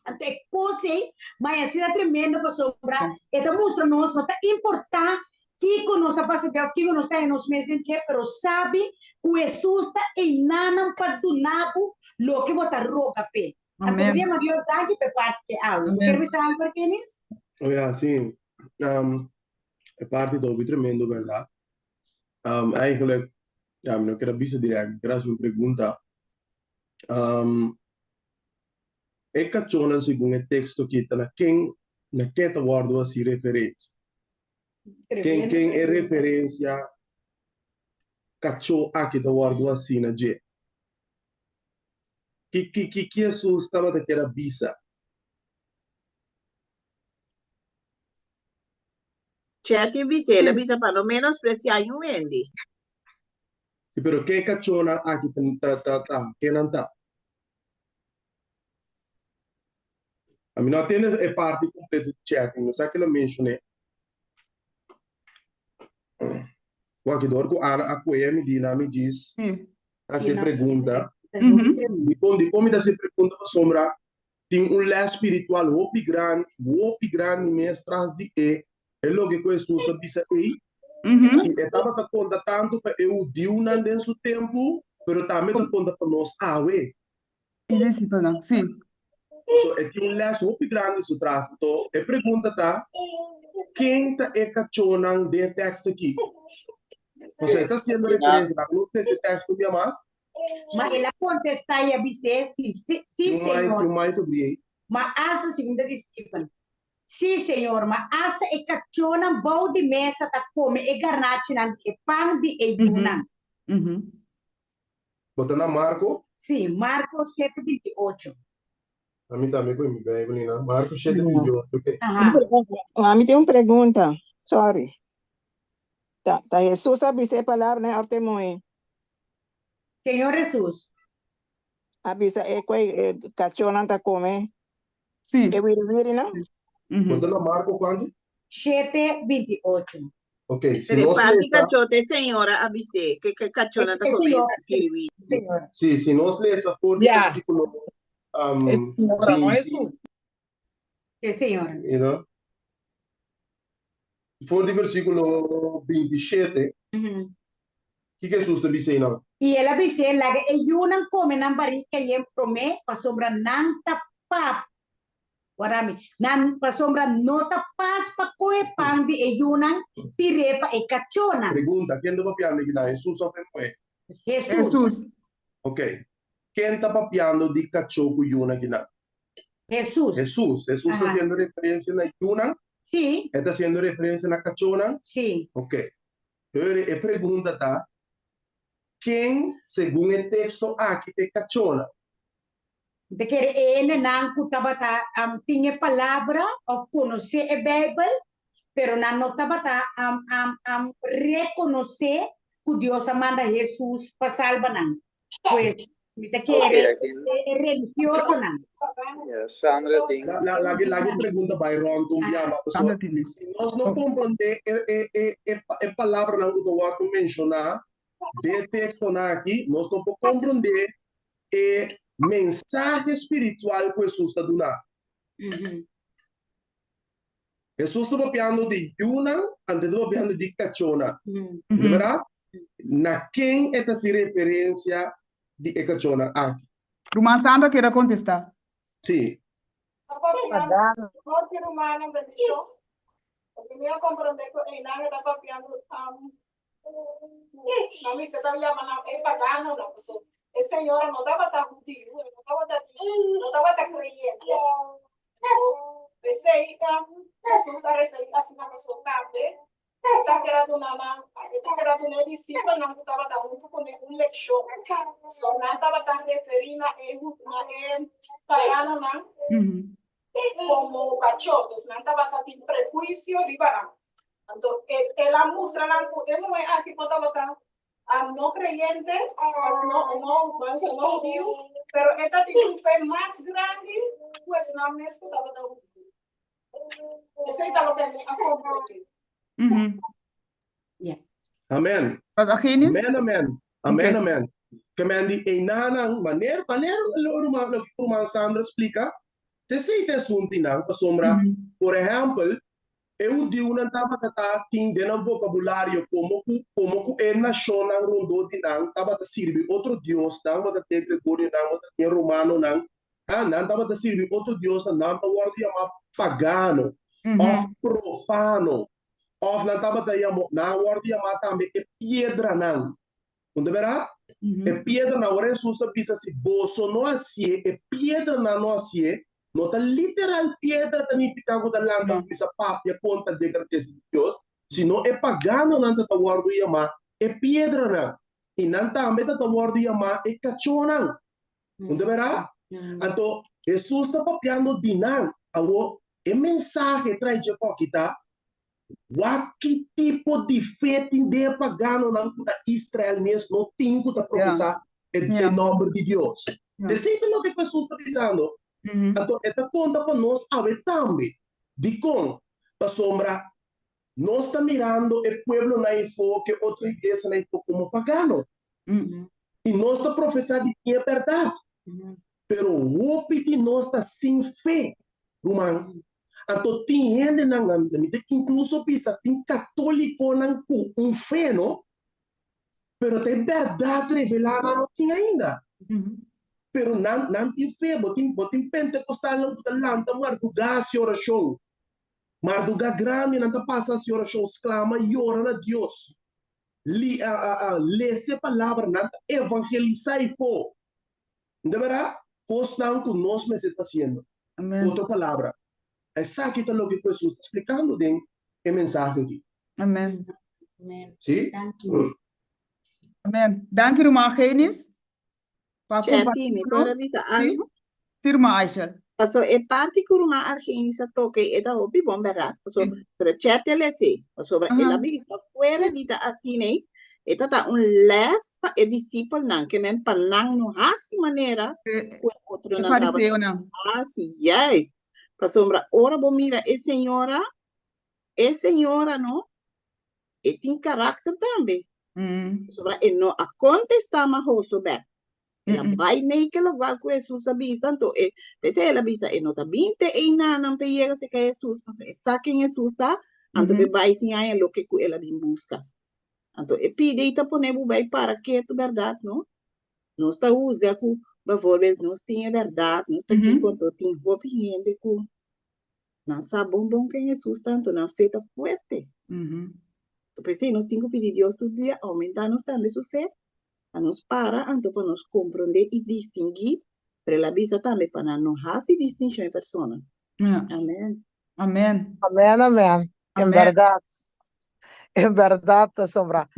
Anto e kos ei, ma e asina tremendo pasobra e ta mustra nos no ta importá Kiko nos a pasa den òf kiko nos ta haña nos mes den dje, pero sabi ku Hesus ta einanan pa duna bo loke bo ta roga p'e. Anto Amen. mi yama Dios danki p'e parti ke awe. Bo kier Amen. bisa algu, Argenis? Oh ya, sí. Um, e parti ta hopi tremendo, berdad. Um, eigenlijk, ja, mi no kier a bisa direct, mi kier a hasi un pregunta. Um, e kachónan segun e teksto aki ta na ken, na ken ta wòrdu hasi referensia? Ken ken e referencia kachó aki ta wòrdu hasí na dje? Ki ki ki ki Hesus tabata kier a bisa? Chetty bisa, el a bisa pa no menospreciá niun hende. Si, pero ken e kachónan aki ta ta ta ta? Ken nan ta? Ami no a tende e parti completo di chatting, no sa kila mencioné. Wak, dor ku Ana a kueya mi di na mi djis hasi e pregunta. Dikon, dikon mi ta hasi e pregunta? Pasobra tin un les spiritual hopi grandi, hopi grandi mes tras di e e loke ku Hesus a bisa ei. I e tabata konta tantu pa e hudiunan den su tempu, pero tambe ta konta pa nos awe. E disipelnan, sí. So e tin un les hopi grandi su tras. Anto e pregunta ta, ken ta e kachónan den e teksto aki? Pasobra e ta hasiendo referensia, laga nos lesa e teksto un bia mas. Ma el a kontestá i a bis'é, Sí, sí, Señor. Ma asta segun ta disipel, Sí, Señor, ma asta e kachónan bou di mesa ta kome e garnachinan di e pan di e yunan. Bo ta na Marko? Sí, Marko shete 28. Ami tambe ku mi Bijbel i na Marko shete 28, oke. Aha. Ami tin un pregunta, sorry. Ta, ta Hesus a bisa e palabranan òf ta e muhé? Señor Hesus. A bisa e ku e kachónan ta kome Sí. e wiriwirinan? Bo ta na Marko kuantu? Shete 28. Ok, si Pero e nos parti lesa. kachó ta e señora a bis'é ku e kachónan ta E kome señora, e wiriwiri. señora. Sí, si nos lesa for di Ya. versíkulo um, E señora, no 20, Hesus. E señora. you know, for di versíkulo 27, kiko Hesus ta bisa einan? I el a bis'é, Laga e yunan kome nan barika yen promé, pasobra nan ta pap Warami, nan, pasobra no ta pas pa kohe pan di e yunan tir'é pa e kachónan. Pregunta, Ken ta papiando aki nan, Hesus òf e muhé? Hesus. Hesus. Ok. Ken ta papiando di kachó ku yunan aki nan? Hesus. Hesus. Hesus ta Aha. hasiendo referensia na yunan? Sí. E ta hasiendo referensia na kachónan? Sí. Ok. Pero e pregunta ta, ken segun e teksto aki ta e kachónan? Mi ta kere e hendenan ku tabata tin e palabra òf konosé e Beibel, pero nan no tabata rekonosé ku Dios a manda Hesus pa salba nan. Pues, mi ta kere e religiosonan. Ya, Sandra tin. La, la, la, la pregunta bai rond un bia, ma Sandra tin. Si nos no komprondé e, e, e, e, e palabranan ku ta wòrdu menshoná den e tekstonan aki, nos no por komprondé e mensahe spiritual ku Hesus ta duna. Hesus ta papiando di yunan, anto e ta papiando di kachónan. Di bèrdat? Na ken e ta hasi referensia di e kachónan aki? Ruman Sandra keda kontestá. Sí. Ta papiando hopi rumannan bendishon. Pasobra mi a komprondé ku einan e ta papiando nan mester ta yama nan e paganonan, pasobra e señora no tabata hudiu, e no tabata di, no tabata kreyente. P'esei Hesus a referí asina pasobra tambe e ta keda duna nan, e ta keda duna e disipelnan ku tabata huntu kuné un lekshon. So nan tabata referí na e na e paganonan komo kachó, dus nan tabata tin prehuisio riba nan. Anto el a mustra nan ku e muhé aki por tabata no kreyente òf no no no hudiu, pero e ta tin un fe mas grandi ku esnan mes ku tabata hudiu. Esei ta loke mi a komprondé. Amen. Brother Genis? Amen, amen. Amen, Ok. amen. Ke men di einanan, maner, maner lo ruman, loke ruman Sandra splika, te esei ta esuntinan, pasobra, por ehèmpel, E hudiunan tabata ta tin den nan vokabulario komo ku komo ku e nashonnan rondó di nan tabata sirbi otro diosnan, bo ta tin e gregorionan, bo ta tin e romanonan, ha, nan tabata sirbi otro diosnan, nan ta wòrdu yamá pagano òf profano, òf nan tabata yamó, nan a wòrdu yamá tambe e piedranan. Bo ta bera? E piedranan, ora Hesus a bisa si boso no hasié, e piedranan no hasié, no ta literal piedra ta nifiká ku ta lanta kuminsá papia kontra di e grandesa di Dios, sino e paganonan ta ta wòrdu yamá e piedranan, i nan tambe ta ta wòrdu yamá e kachónan. Bo ta bera? Anto, Hesus ta papiando di nan. Awor, e mensahe trae dje koki ta, Wak ki tipo di fe tin den e paganonan ku ta Israel mes no tin ku ta profesá e nòmber di Dios. Esei ta loke ku Hesus ta bisando. Anto e ta konta pa nos awe tambe. Dikon? Pasobra nos ta mirando e pueblonan efo, ku e otro iglesianan efo komo pagano. I nos ta profesá di tin e bèrdat. Pero hopi di nos ta sin fe, ruman. Anto tin hendenan, mi ta inkluso bisa tin katólikonan ku un fe no, pero ta e bèrdat revelá nan no tin ainda. Pero nan nan tin fe, bo tin bo tin pentecostalnan ku ta lanta mardugá hasi orashon. Mardugá grandi nan ta pasa hasi orashon, sklama, yora na Dios. Li a a a lesa e palabra, nan ta evangelisá ifó. Nta berdad? Kosnan ku nos mester ta hasiendo. Amen. Otro palabra, esaki ta loke ku Hesus ta splikando den e mensahe aki. Amen. Amen. Sí? Danki. Amen. Danki ruman Genis pa Chetty, kompartí mi ku por a nos. bisa Sí, algo? sí ruman Aishel. Paso e parti ku ruman Argenis a toka e ta hopi bon bèrdat. Paso, Sí. pero Chetty a lese, pasobra el a Aha. bisa fuera Sí. di ta asina ei, e ta ta un lès pa e disipelnan, ke men pa nan no hasi manera E, ku e e otronan tabata fariseonan. hasi. Juist. Pasobra ora bo mira e señora, e señora no, e tin karakter tambe. Pasobra e no a kontestá mahoso bèk. El a bai mei ke lokual ku Hesus a bisa, anto e, p'esei el a bisa e no ta bin te einanan p'e yega serka Hesus, pasobra e sa ken Hesus ta, anto p'e bai sin haña loke ku el a bin buska. Anto e pidi ei ta pone bo bai para ketu, bèrdat no? Nos ta husga ku, bèvoorbeeld, nos tin e bèrdat, nos ta kiko, anto tin hopi hende ku nan sa bon bon ken Hesus ta, anto nan fe ta fuerte. Anto p'esei nos tin ku pidi Dios tur dia oumentá nos tambe su fe, Pa nos para anto pa nos komprondé i distinguí, pero el a bisa tambe pa nan no hasi distinshon e persona. Ja. Amen. Amen. Amen, amen. En Amen. bèrdat. En bèrdat, pasobra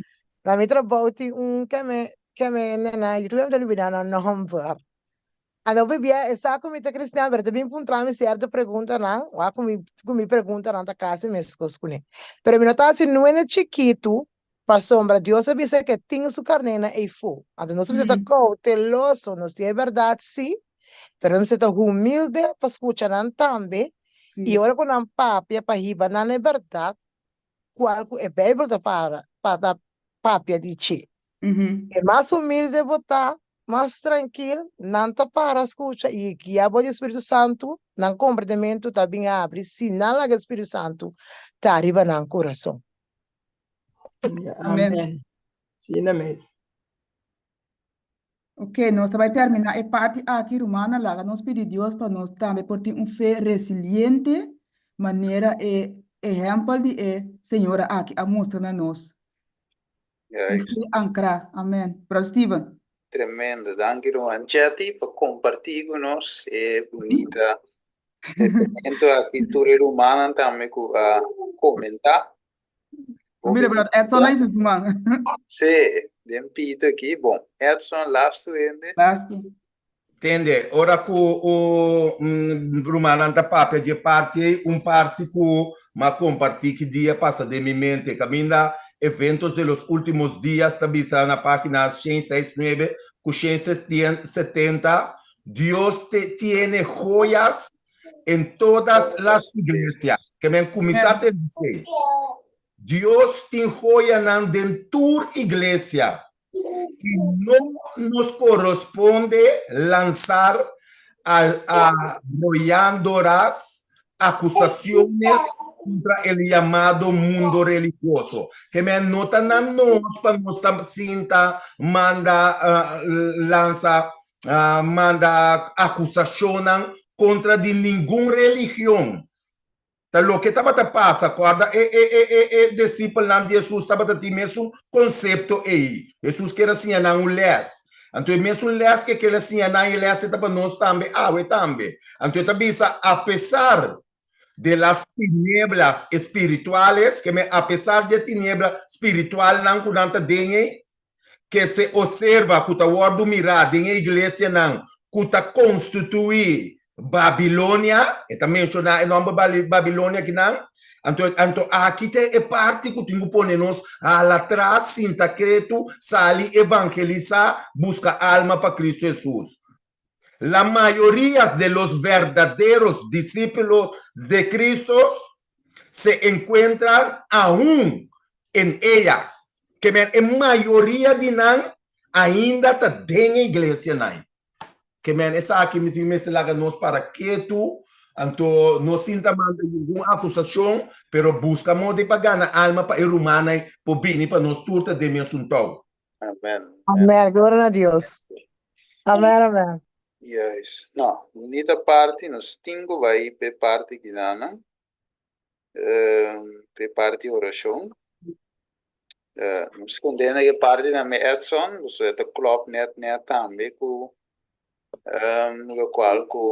na mi trabou tin un ke me ke me nena, yo todavia mi ta olbida nan nòmber. Anto pabia e sa ku mi ta kristian, pero e ta bin puntra mi sierto preguntanan, wak ku mi ku mi preguntanan ta kasi meskos kuné. Pero mi no ta hasi nuende chikitu Pasobra Dios a bisa ke tin su karnénan eifó. Anto nos mester ta kouteloso, nos tin e bèrdat sí, pero nos mester ta humilde pa skucha nan tambe, i ora ku nan papia pa hiba nan na e bèrdat, kual ku e Beibel ta para pa ta papia di dje. E mas humilde bo ta, mas trankil nan ta para skucha i guia bo di e Spiritu Santu, nan komprendementu ta bin abri si nan laga e Spiritu Santu ta riba nan kurason. Amen. Amen. Asina mes. Ok, nos ta bai terminá e parti aki, rumannan. Laga nos pidi Dios pa nos tambe por tin un fe resiliente, manera e ehèmpel di e señora aki a mustra na nos. Un Juist. fe ankrá. Amen. Brother Steven. Tremendo. Danki ruman Chetty pa kompartí ku nos e bunita Tremendo aki tur e rumannan tambe ku a komentá. Mira, brother Edson a hizo su man. Sí, den pito aki. Bon, Edson, lastu hende. Lastu. Tende, ora ku o rumannan ta papia di e parti ei, un parti ku m'a kompartí ki dia pasa den mi mente, kaminda Eventos de los Últimos Días ta bisa na página 169 ku 170, Dios te tiene joyas en todas las iglesias. Ke men kuminsá te bis'é, Dios tin joyanan den tur iglesia i no nos korosponde lansar arroyandoras acusaciones contra el llamado mundo religioso. Ke men no ta na nos pa nos ta sinta manda lansa manda acusacionnan contra di ningun religion. Ta loke tabata pasa, corda e e e e e discipelnan di Hesus tabata tin mesun concepto ei. Hesus kier a siña nan un les. Anto e mesun les ke kel a siña nan e les e ta pa nos tambe awe tambe. Anto e ta bisa apesar de las tinieblas espirituales, ke men apesar di e tiniebla spiritualnan ku nan ta den ei, ke se observa ku ta wòrdu mirá den e iglesianan ku ta konstituí Babilonia, e ta menshoná e nòmber Babilonia akinan, anto anto aki ta e parti ku tin ku pone nos hala tras, sinta ketu, sali evangelisá, buska alma pa Kristu Hesus. La mayorías de los verdaderos discípulos de Cristo se encuentran aún en ellas. Ke men e mayoria di nan ainda ta den e iglesianan. Ke men esaki mi tin mester laga nos para ketu, anto no sinta manda ningun akusashon, pero buska moda pa gana alma pa e rumannan por bini pa nos tur ta den mesun tou. Amen. Amen. Gloria na Dios. Amen, amen. Juist. No, bunita parti, nos tin ku bai p'e parti kinanan, p'e parti orashon. Nos kondena e parti na me Edson, pasobra e ta klòp nèt nèt tambe ku lokual ku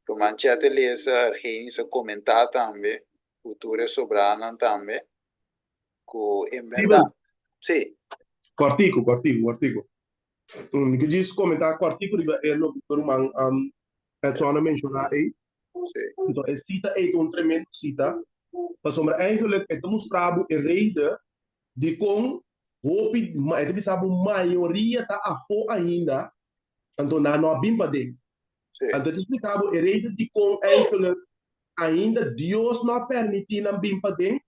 Ruman Chet a lesa, Argenis a komentá tambe, ku tur e sobranan tambe, ku en bèrdat, sí. Kòrtiku, kòrtiku, kòrtiku. Mi ke djis komentá kòrtiku riba e loke ku ruman Edson a menshoná ei. Enton e sita ei ta un tremendo sita, pasobra eigenlijk e ta mustra bo e reden dikon hopi, e ta bisa bo mayoria ta afó ainda, anto nan no a bin paden. Anto e ta splika bo e reden dikon eigenlijk ainda Dios no a permití nan bin paden,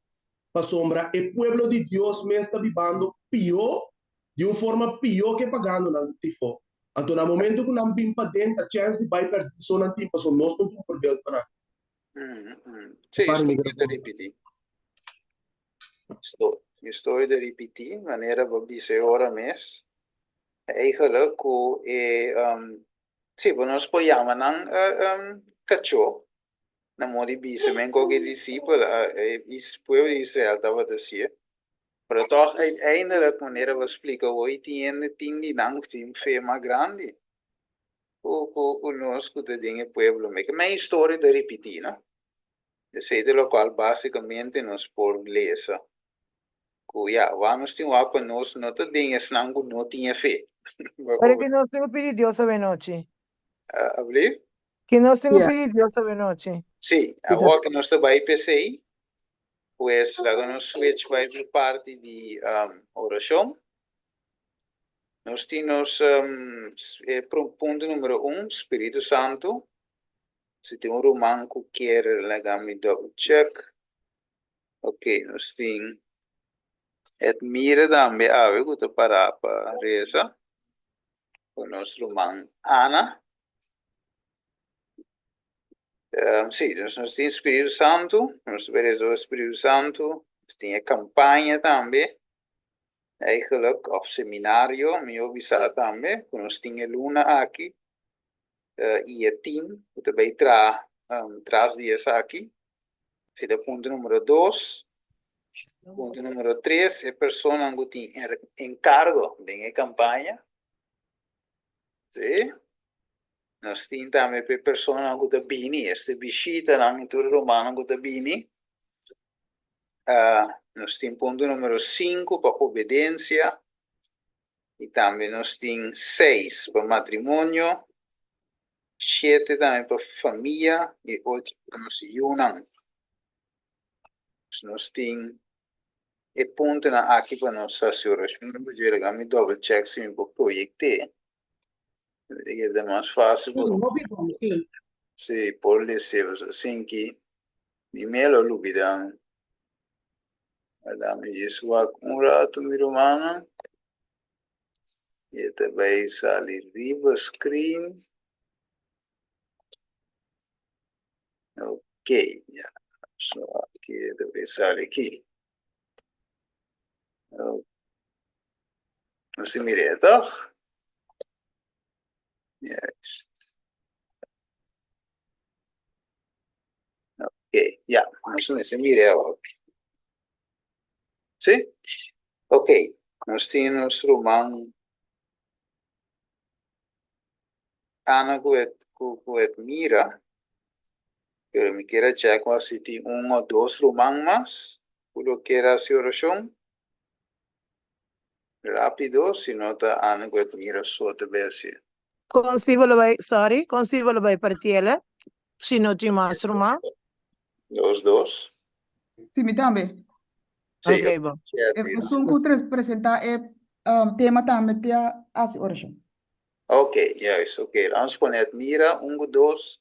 pasobra e pueblo di Dios mes ta bibando pió di un forma pió ke paganonan tifó. Anto na momento ku nan bin paden ta chèns di bai pèrdí so nan tin pasobra nos no tin un voorbeeld pa nan. Sí, historia ta ripití. Historia ta ripití manera bo bisa e ora mes. Eigenlijk ku e, sí, bo nos por yama nan kachó na modo di bisa men koke disipel e pueblo di Israel tabata hacié. Pero tog uiteindelijk manera bo splica hoy tin hende tin di nan cu tin fe mas grandi cu cu cu nos cu ta den e pueblo. Me ke men historia ta ripiti no. Esey ta locual basicamente nos por lesa cu ya wak nos tin wak pa nos no ta den esnan cu no tin e fe. Pero ki nos tin cu pidi Dios awenochi? Ablief? Ki nos tin ku pidi Dios awenochi? Sí, awor ku nos ta bai p'esei, pues laga nos switch bai p'e parti di orashon. Nos tin nos e punto numero un, Spiritu Santu. Si tin un ruman ku kier laga mi double check. Ok, nos tin Edmira tambe awe ku ta pará pa resa. Ku nos ruman Ana. Um, sí, dus nos tin Spiritu Santu, nos ta reza over Spiritu Santu, nos tin e kampaña tambe, eigenlijk, of seminario, mihó bisa tambe, ku nos tin e luna aki, uh, i e team ku ta bai traha um, tras di esaki. Esei ta punto numero dos. Punto numero tres, e personanan ku tin enkargo den e kampaña. Sí. Nos tin tambe pa e personanan ku ta bini, este bishitanan i tur e rumannan ku ta bini. Uh, nos tin punto numero sinku pa obedensia i tambe nos tin seis pa matrimonio, shete tambe pa famia i ocho pa nos yunan. Nos tin e puntonan aki pa nos hasi orashon. Mi por dje mi double check si mi por proyect'é. Mi ta kere ta mas fácil por Sí, por lese pasobra sin ki mi me lo lubida. Wardá mi djis wak un ratu mi rumannan. I e ta bai sali riba screen. Ok, ya. So aki e ta bai sali aki. Nos ta mir'é tòg? Juist. Ok, ya. Nos mester mir'é awor. Sí? Ok, nos tin nos ruman Ana ku e ku ku Edmira, pero mi kier a check wak si tin un o dos ruman mas ku lo kier hasi orashon rapido, si no ta Ana ku Edmira so ta bay hasié. Kon si bo lo bai, sorry, kon si bo lo bai partiela si no tin mas ruman? Dos dos. Si, mi tambe. Sí, Ok, bo. Esun ku presenta e tema tambe te a hasi orashon. Ok, juist, ok. Laat ons pone Admira, un ku dos,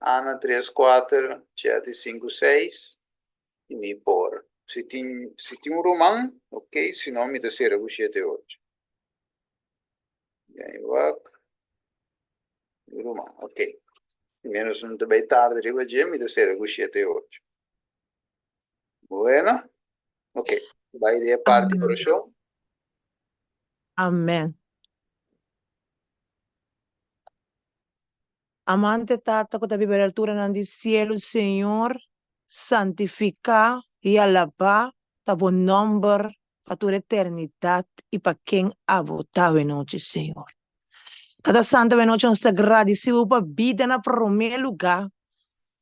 Ana tres, kuater, Chetty sinku, seis, i mi por. Si tin, si tin un ruman, ok, si no mi ta sera ku shete, ocho. Ya wak. Un ruman, ok. Menos no ta bai tarde riba dje, mi ta sera ku shete, ocho. Bueno, ok. Bai di e parti orashon. Amen. Amante Tata ku ta biba den alturanan di sielu, Señor, santifiká i alabá ta bo nòmber pa tur eternidat i pa ken abo ta awenochi, Señor. Tata Santu, awenochi nos ta gradisí bo pa bida na promé lugá.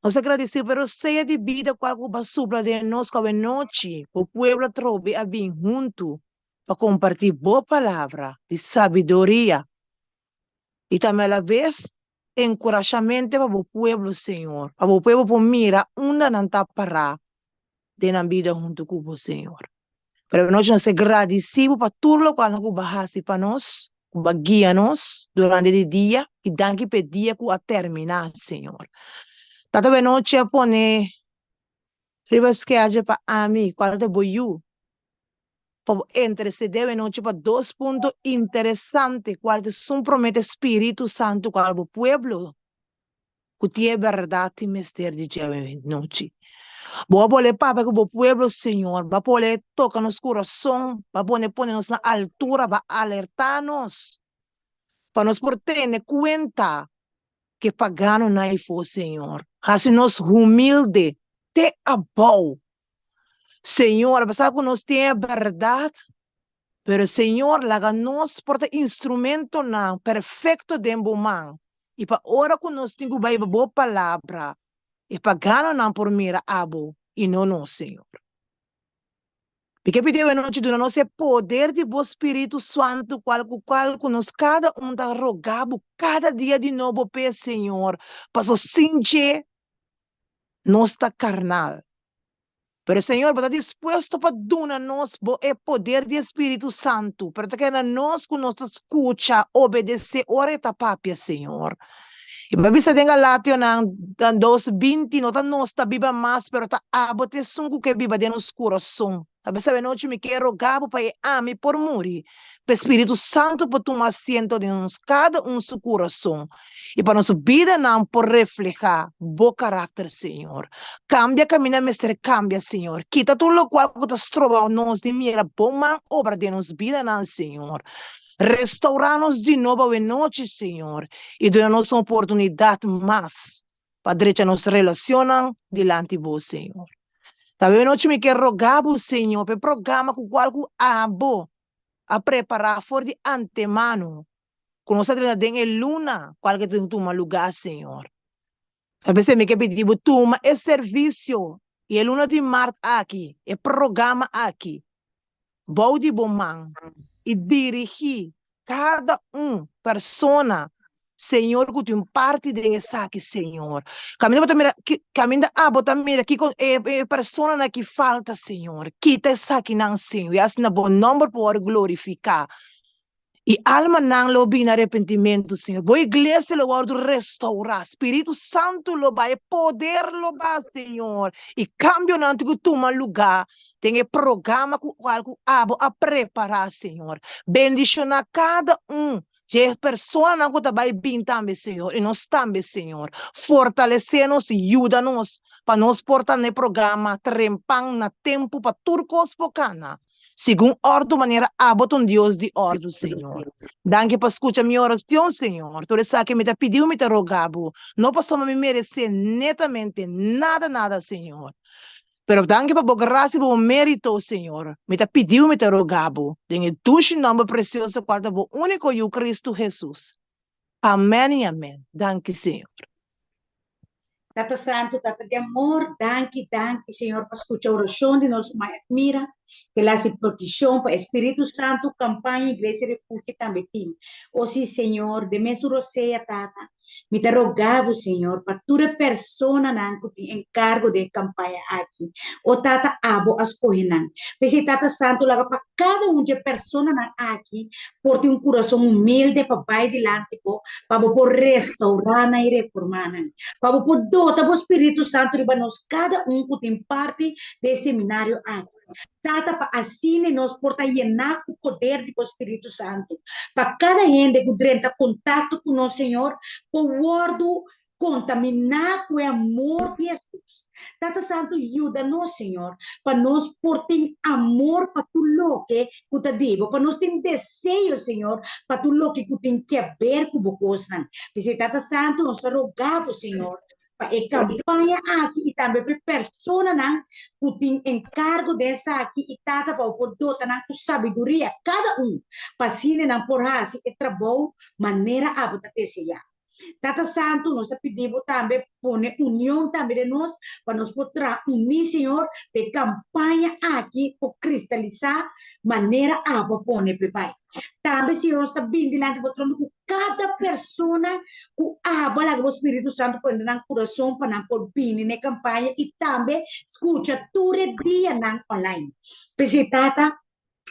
Nos ta gradisí bo pa e rosea di bida kual ku bo a supla den nos ku awenochi bo pueblo atrobe a bin huntu pa kompartí bo palabra di sabiduria i tambe alabes enkurashamente pa bo pueblo, Señor, pa bo pueblo por mira unda nan ta pará den nan bida huntu ku bo, Señor. Pero anochi nos ta gradisí bo pa tur lokual ku bo a hasi pa nos, ku bo a guia nos durante di dia, i danki pa e dia ku a terminá, Señor. Tata, bo anochi a pone riba schedule pa ami, kual ta bo yu, pa bo intercede awenochi pa dos punto interesante cual ta esun promete Spiritu Santo cual bo pueblo cu tin e berdad tin mester di dje awenochi. Bo a bole papia cu bo pueblo Señor, bo a pole toca nos curason, bo a pone pone nos na altura, bo a alerta nos pa nos por tene cuenta ke paganonan ei for, Señor. Hasi nos humilde te abou. Señor, apesar ku nos tin e bèrdat, pero Señor, laga nos por ta instrumentonan perfekto den bo man, i pa ora ku nos tin ku bai pa bo palabra, e paganonan por mira abo i no nos, Señor. Mi ke pidi awenochi duna nos e poder di bo Spiritu Santu kual ku kual ku nos kada un ta roga bo kada dia di nobo p'e, Señor, paso sin dje nos ta karnal. Pero Señor, bo ta dispuesto pa duna nos bo e poder di e Spiritu Santu, pero ta keda na nos ku nos ta skucha, obedesé ora e ta papia, Señor. I bo a bisa den Galationan dos 20, no ta nos ta biba mas, pero ta abo ta esun ku ke biba den nos kurason. Ta bisa awenochi mi ke roga bo pa e ami por muri, pa e Spiritu Santu por tuma asiento den nos kada un su kurason, i pa nos bidanan por reflehá bo karakter, Señor. Kambia kaminda mester kambia, Señor. Kita tur lokual ku ta stroba nos di mira bo man obra den nos bidanan, Señor. Restaurá nos di nobo awenochi, Señor, i duna nos un oportunidat mas pa drecha nos relacionnan dilanti Bo, Señor. Ta awenochi mi ke roga Bo, Señor, pa e programa ku kual ku Abo a prepará for di antemano, ku nos a drenta den e luna kual ke tin tuma lugá, Señor. Ta p'esei mi ke pidi Bo tuma e servisio i e luna di mart aki, e programa aki, bou di bo man i dirigí kada un persona, Señor, ku tin parti den esaki, Señor. Kaminda bo ta mira, kaminda abo ta mira kiko e e personanan aki falta, Señor, kita esakinan, Señor, i asina bo nòmber por wòrdu glorifiká. I almanan lo bini arepentimentu, Señor. Bo iglesia lo wòrdu restourá. Spiritu Santu lo bai, e poder lo bai, Señor. I kambionan tin ku tuma lugá den e programa ku kual ku abo a prepará, Señor. Bendishoná kada un dje personanan ku ta bai bin tambe, Señor, i nos tambe, Señor. Fortalesé nos i yuda nos pa nos por ta na e programa trempan na tempu pa tur kos por kana. Segun òrdu manera abo ta un Dios di òrdu, Señor. Danki pa skucha mi orashon, Señor. Tur esaki mi ta pidi bo, mi ta roga bo, no pasobra mi meresé netamente nada, nada, Señor. Pero danki pa bo grasia i pa bo mérito, Señor. Mi ta pidi bo, mi ta roga bo, den e dushi nòmber presioso kual ta bo úniko Yu, Kristu Hesus. Amèn i amèn. Danki, Señor. Tata Santu, Tata di amor, danki, danki, Señor, pa skucha orashon di nos ruman Edmira, ke el hasi petishon pa e Spiritu Santu kampaña Iglesia Refugio tambe tin. O si, Señor, den mesun rosea, Tata, mi ta roga bo, Señor, pa tur e personanan ku tin enkargo den e kampaña aki. O Tata, abo a skohe nan. P'esei, Tata Santu, laga pa kada un dje personanan aki por tin un kurason humilde pa bai dilanti bo, pa bo por restaurá nan i reformá nan, pa bo por dota bo Spiritu Santu riba nos kada un ku tin parti den e seminario aki. Tata, pa asina nos por ta yená ku poder di bo Spiritu Santu, pa kada hende ku drenta kontakto ku nos, Señor, por wòrdu kontaminá ku e amor di Hesus. Tata Santu, yuda nos, Señor, pa nos por tin amor pa tur loke ku ta di Bo, pa nos tin deseo, Señor, pa tur loke ku tin keber ku Bo kosnan. P'esei, Tata Santu, nos ta roga Bo, Señor, pa e kampaña aki i tambe pa e personanan ku tin enkargo den esaki i Tata pa Bo por dota nan ku sabiduria, kada un, pa asina nan por hasi e trabou manera abo ta deseá. Tata Santu, nos ta pidi Bo tambe pone union tambe den nos, pa nos por traha uní, Señor, pa e kampaña aki por kristalisá manera abo a pone p'e bai. Tambe, Señor, nos ta bini dilanti Bo trono ku kada persona ku abo a laga Bo Spiritu Santu pone den nan kurason pa nan por bini na e kampaña i tambe skucha tur e dianan online. P'esei, Tata,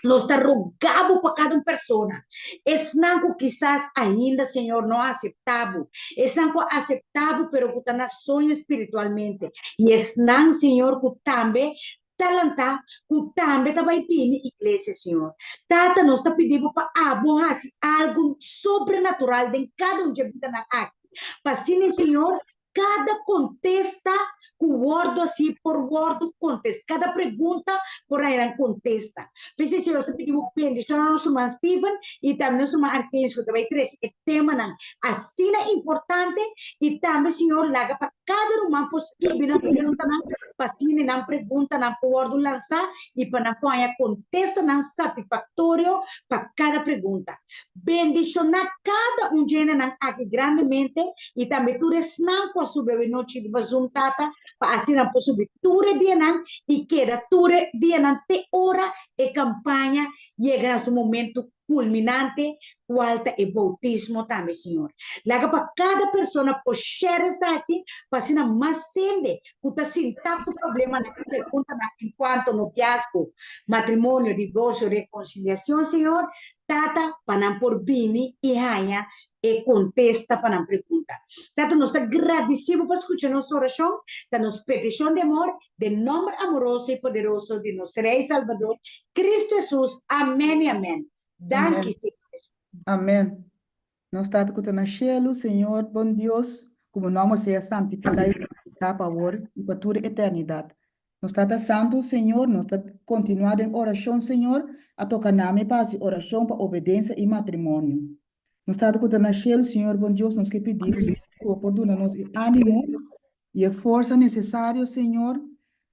Nos ta roga bo pa kada un persona, esnan ku kisas ainda, Señor, no a aseptá bo, esnan ku a aseptá bo pero ku ta na soño spiritualmente, i esnan, Señor, ku tambe ta lantá, ku tambe ta bai bini iglesia, Señor. Tata, nos ta pidi bo pa abo hasi algu sobrenatural den kada un dje bidanan aki, pa asina, Señor, Kada kontesta ku wòrdu hasi por wòrdu kontestá. Kada pregunta por haña nan kontesta. P'esei Señor ta pidi bo bendishon na nos ruman Steven i tambe nos ruman Argensio ku ta bai trese e temanan asina importante i tambe Señor laga pa kada ruman por skibi nan preguntanan pa asina nan preguntanan por wòrdu lansá i pa nan por haña kontestanan satisfaktorio pa kada pregunta. Bendishoná kada un djenanan aki grandemente i tambe tur esnan ku a subi awenochi riba Zoom, Tata, pa asina nan por subi tur e dianan i keda tur e dianan te ora e kampaña yega na su momentu kulminante, kual ta e boutismo tambe, Señor. Laga pa kada persona por share esaki pa asina mas hende ku ta sintá ku problemanan i preguntanan enkuanto noviazgo, matrimonio, divorsio, rekonsiliashon, Señor, Tata, pa nan por bini i haña e kontesta pa nan pregunta. Tata, nos ta gradisí bo pa skucha nos orashon. Ta nos petishon di amor, den nòmber amoroso i poderoso di nos Rei Salbador, Kristu Hesus. Amèn i amèn. Danki, Señor Hesus. Amèn. Nos Tata ku ta na shelu, Señor, bon Dios, ku bo nòmber sea santifiká i glorifiká pa awor i pa tur eternidat. Nos Tata Santu, Señor, nos ta kontinuá den orashon, Señor, a toka nami pa hasi orashon pa obedensia i matrimonio. Nos Tata ku ta na shelu, Señor, bon Dios, nos ke pidi bo, Señor, ku bo por duna nos e ánimo i e forsa nesesario, Señor,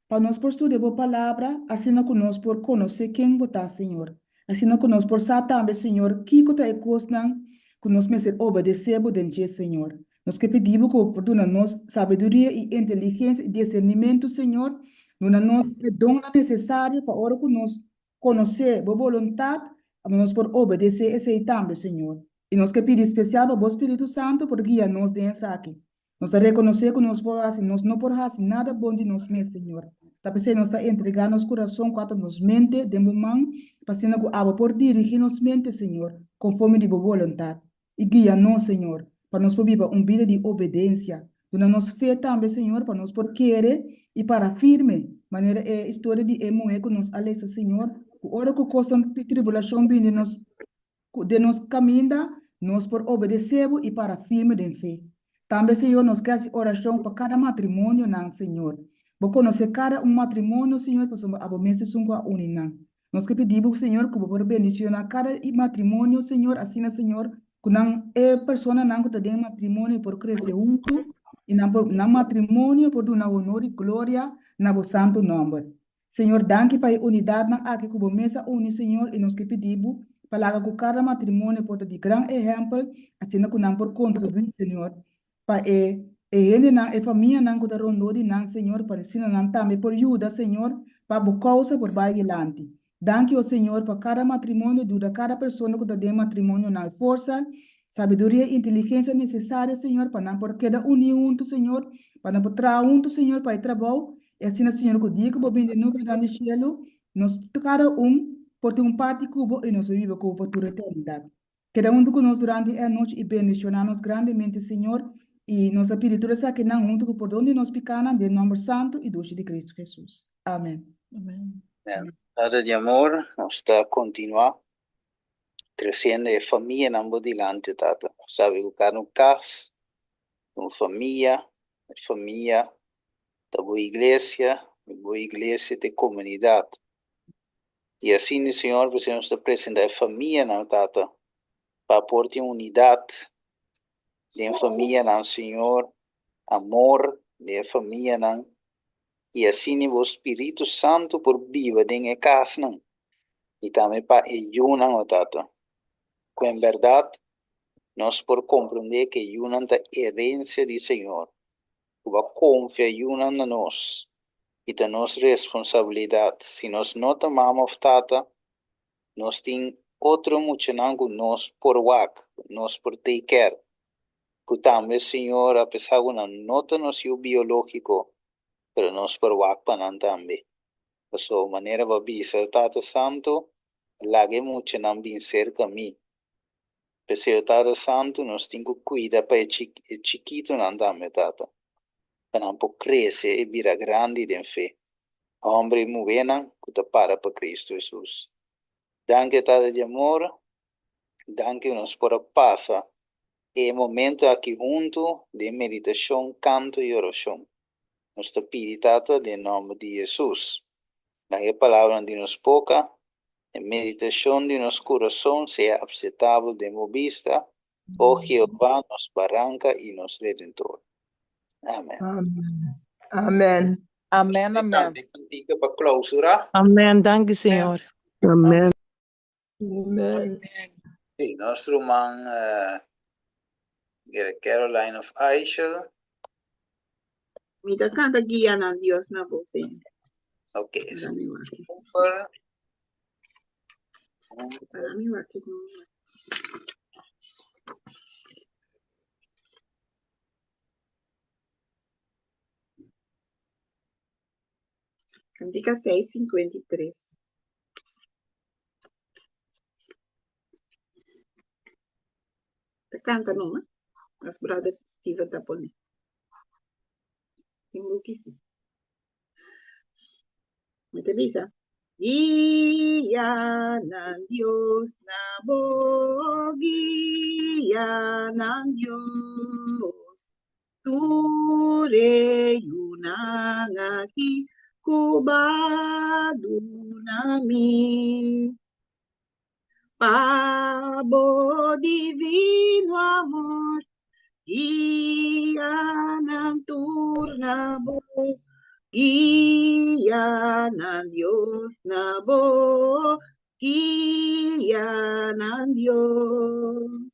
pa nos por studia Bo Palabra, asina ku nos por konosé ken Bo ta, Señor. Asina ku nos por sa tambe, Señor, kiko ta e kosnan ku nos mester obedesé Bo den dje, Señor. Nos ke pidi Bo ku Bo por duna nos sabiduria i inteligensia i disernimentu, Señor. Duna nos e donnan nesesario pa ora ku nos konosé Bo boluntat, nos por obedesé esei tambe, Señor. I nos ke pidi spesial pa Bo Spiritu Santu por guia nos den esaki. Nos ta rekonosé ku nos por hasi, nos no por hasi nada bon di nos mes, Señor. Ta p'esei nos ta entregá nos kurason ku ata nos mente den Bo man, pa asina ku Abo por dirigí nos mente, Señor, konforme di Bo boluntat. I guia nos, Señor, pa nos por biba un bida di obedensia. Duna nos fe tambe, Señor, pa nos por kere i para firme, manera e historia di e muhé ku nos a lesa, Señor, ku ora ku kosnan di tribulashon bini nos Ku den nos kaminda nos por obedesé bo i para firme den fe. Tambe, Señor, nos ke hasi orashon pa kada matrimonionan, Señor. Bo konosé kada un matrimonio, Señor, pasobra abo mes esun ku a uni nan. Nos ke pidi bo, Señor, ku bo por bendishoná kada matrimonio, Señor, asina, Señor, ku nan e personanan ku ta den matrimonio por krese huntu i nan por nan matrimonio por duna honor i gloria na bo santu nòmber. Señor danki pa e unidadnan aki ku bo mes a uni Señor i nos ke pidi bo pa laga ku kada matrimonio por ta di gran ehèmpel asina ku nan por kontribuí Señor pa e e hendenan e famianan ku ta rondó di nan Señor pa asina nan tambe por yuda Señor pa bo kousa por bai dilanti. Danki o Señor pa kada matrimonio duda kada persona ku ta den matrimonio nan forsa sabiduria i inteligensia nesesario Señor pa nan por keda uní huntu Señor pa nan por traha huntu Señor pa e trabou I asina, Señor, ku dia ku bo bini den nubenan di shelu, nos kada un por tin un parti ku bo i nos lo biba ku bo pa tur eternidat. Keda huntu ku nos durante e anochi i bendishoná nos grandemente, Señor, i nos a pidi tur esakinan huntu ku pordon di nos pikanan den nòmber santu i dushi di Kristu Hesus. Amen. Amen. Tata di amor, nos ta kontinuá tresiendo e famianan bo dilanti, Tata. Nos sabi ku kada un kas, un famia, e famia. Ta bo iglesia, i bo iglesia ta e komunidat. I asina, Señor, p'esei nos ta presentá e famianan, Tata, pa por tin unidat den famianan, Señor, amor den e famianan, i asina bo Spiritu Santu por biba den e kasnan, i tambe pa e yunan, o Tata, ku en bèrdat nos por komprendé ku e yunan ta herensia di Señor, ku bo a konfia yunan na nos, i ta nos responsabilidat. Si nos no ta mama òf tata, nos tin otro muchanan ku nos por wak, ku nos por take care, ku tambe, Señor, apesar ku nan no ta nos yu biológiko, pero nos por wak pa nan tambe. Pasobra manera bo a bisa, Tata Santu, laga e muchanan bin serka mi. P'esei, Tata Santu, nos tin ku kuida pa e e chikitunan tambe, Tata, pa nan por krese i bira grandi den fe, hòmber i muhénan ku ta para pa Kristu Hesus. Danki, Tata di amor, danki ku nos por a pasa e momento aki huntu den meditashon, kanto i orashon. Nos ta pidi, Tata, den nòmber di Hesus. Laga e palabranan di nos boka, e meditashon di nos kurason sea apsetabel den bo bista, o Jehová, nos Baranka i nos Redentor. Amen. Amen. Amen, amen. Canta e cantica pa clausura. Amen, danki Señor. Amen. Amen. Sí, nos ruman Caroline of Aishel. Mi ta canta guia nan Dios na bo, Señor. Ok, Para mi wak. super. Para mi wak. Cantica 653. Ta canta numa. As brother Steven ta pone. Tin buki si. Mi ta bisa. Guia nan Dios na bo, guia nan Dios. Tur e yunan aki ku b'a duna mi. Pa bo divino amor guia nan tur na bo, guia nan Dios na bo, guia nan Dios.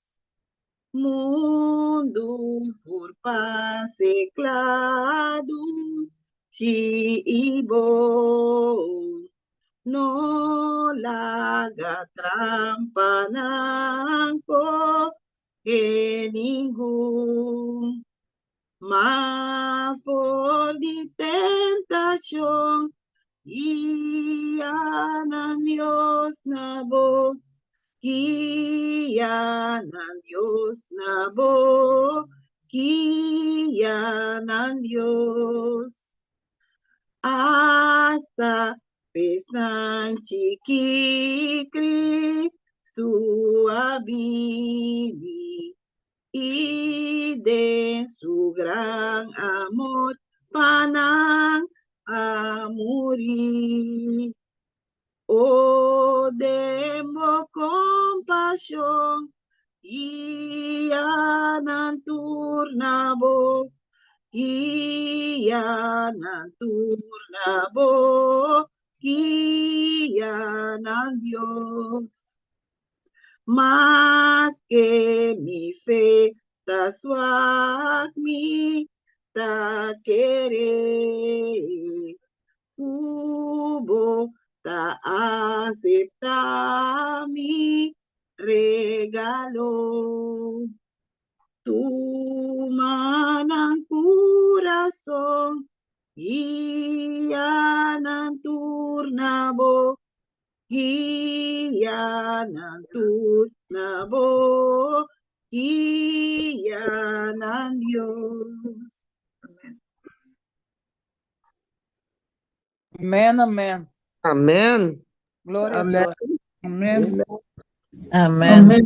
Mundu por pase kladu chi i bo. No laga trampanan kohe ningun. Ma for di tentashon guia nan Dios na bo. Guia nan Dios na bo. Guia nan Dios. Asta pesnan chikí Cristo a bini i den su gran amor pa nan a muri. O den bo kompashon guia nan tur na bo, guia nan tur na bo, guia nan Dios. Maske mi fe ta swak mi ta kere ku bo ta aseptá mi regalo. Tuma nan kurason, guia nan tur na bo, Guia nan tur na bo, guia nan Dios. Amen. Amen, amen. Amen. Gloria a Amen. Dios. Amen. Amen. Amen. Amen.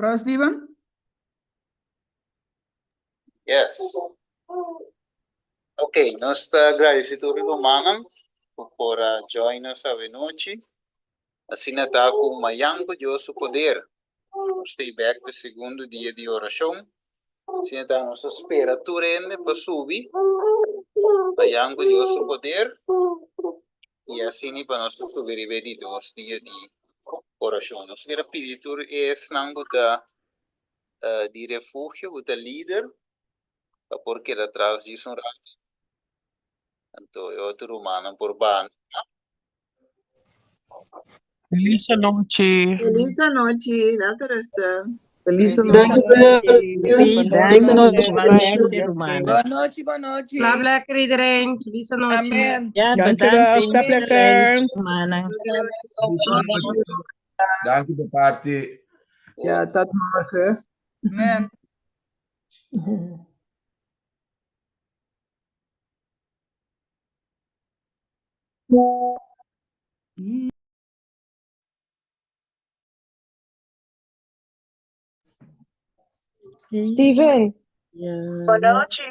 Brother Steven? Yes. Ok, nos ta agradeci tur e rumannan cu por a join nos avenochi. Asina ta cu mayan cu Dios su poder nos ta bek pa e segundo dia di oracion. Asina ta nos ta spera tur hende pa subi mayan cu Dios su poder y asina pa nos ta subi riba e di dos dia di oracion. Nos kier a pidi tur esnan cu ta di refugio cu ta lider pa por keda tras djis un rato. Anto e otro rumannan por banda. Feliz anochi. Feliz anochi. Wel te rusten. Feliz Dank anochi. Feliz anochi. Boa nochi, boa nochi. Slaap lekker iedereen. Feliz anochi. Amen. Ja, Dankjewel, bedankt slaap lekker. Rumannan. Danki pa parti. Ja, tot morgen. Amen. Steven. Boa nochi.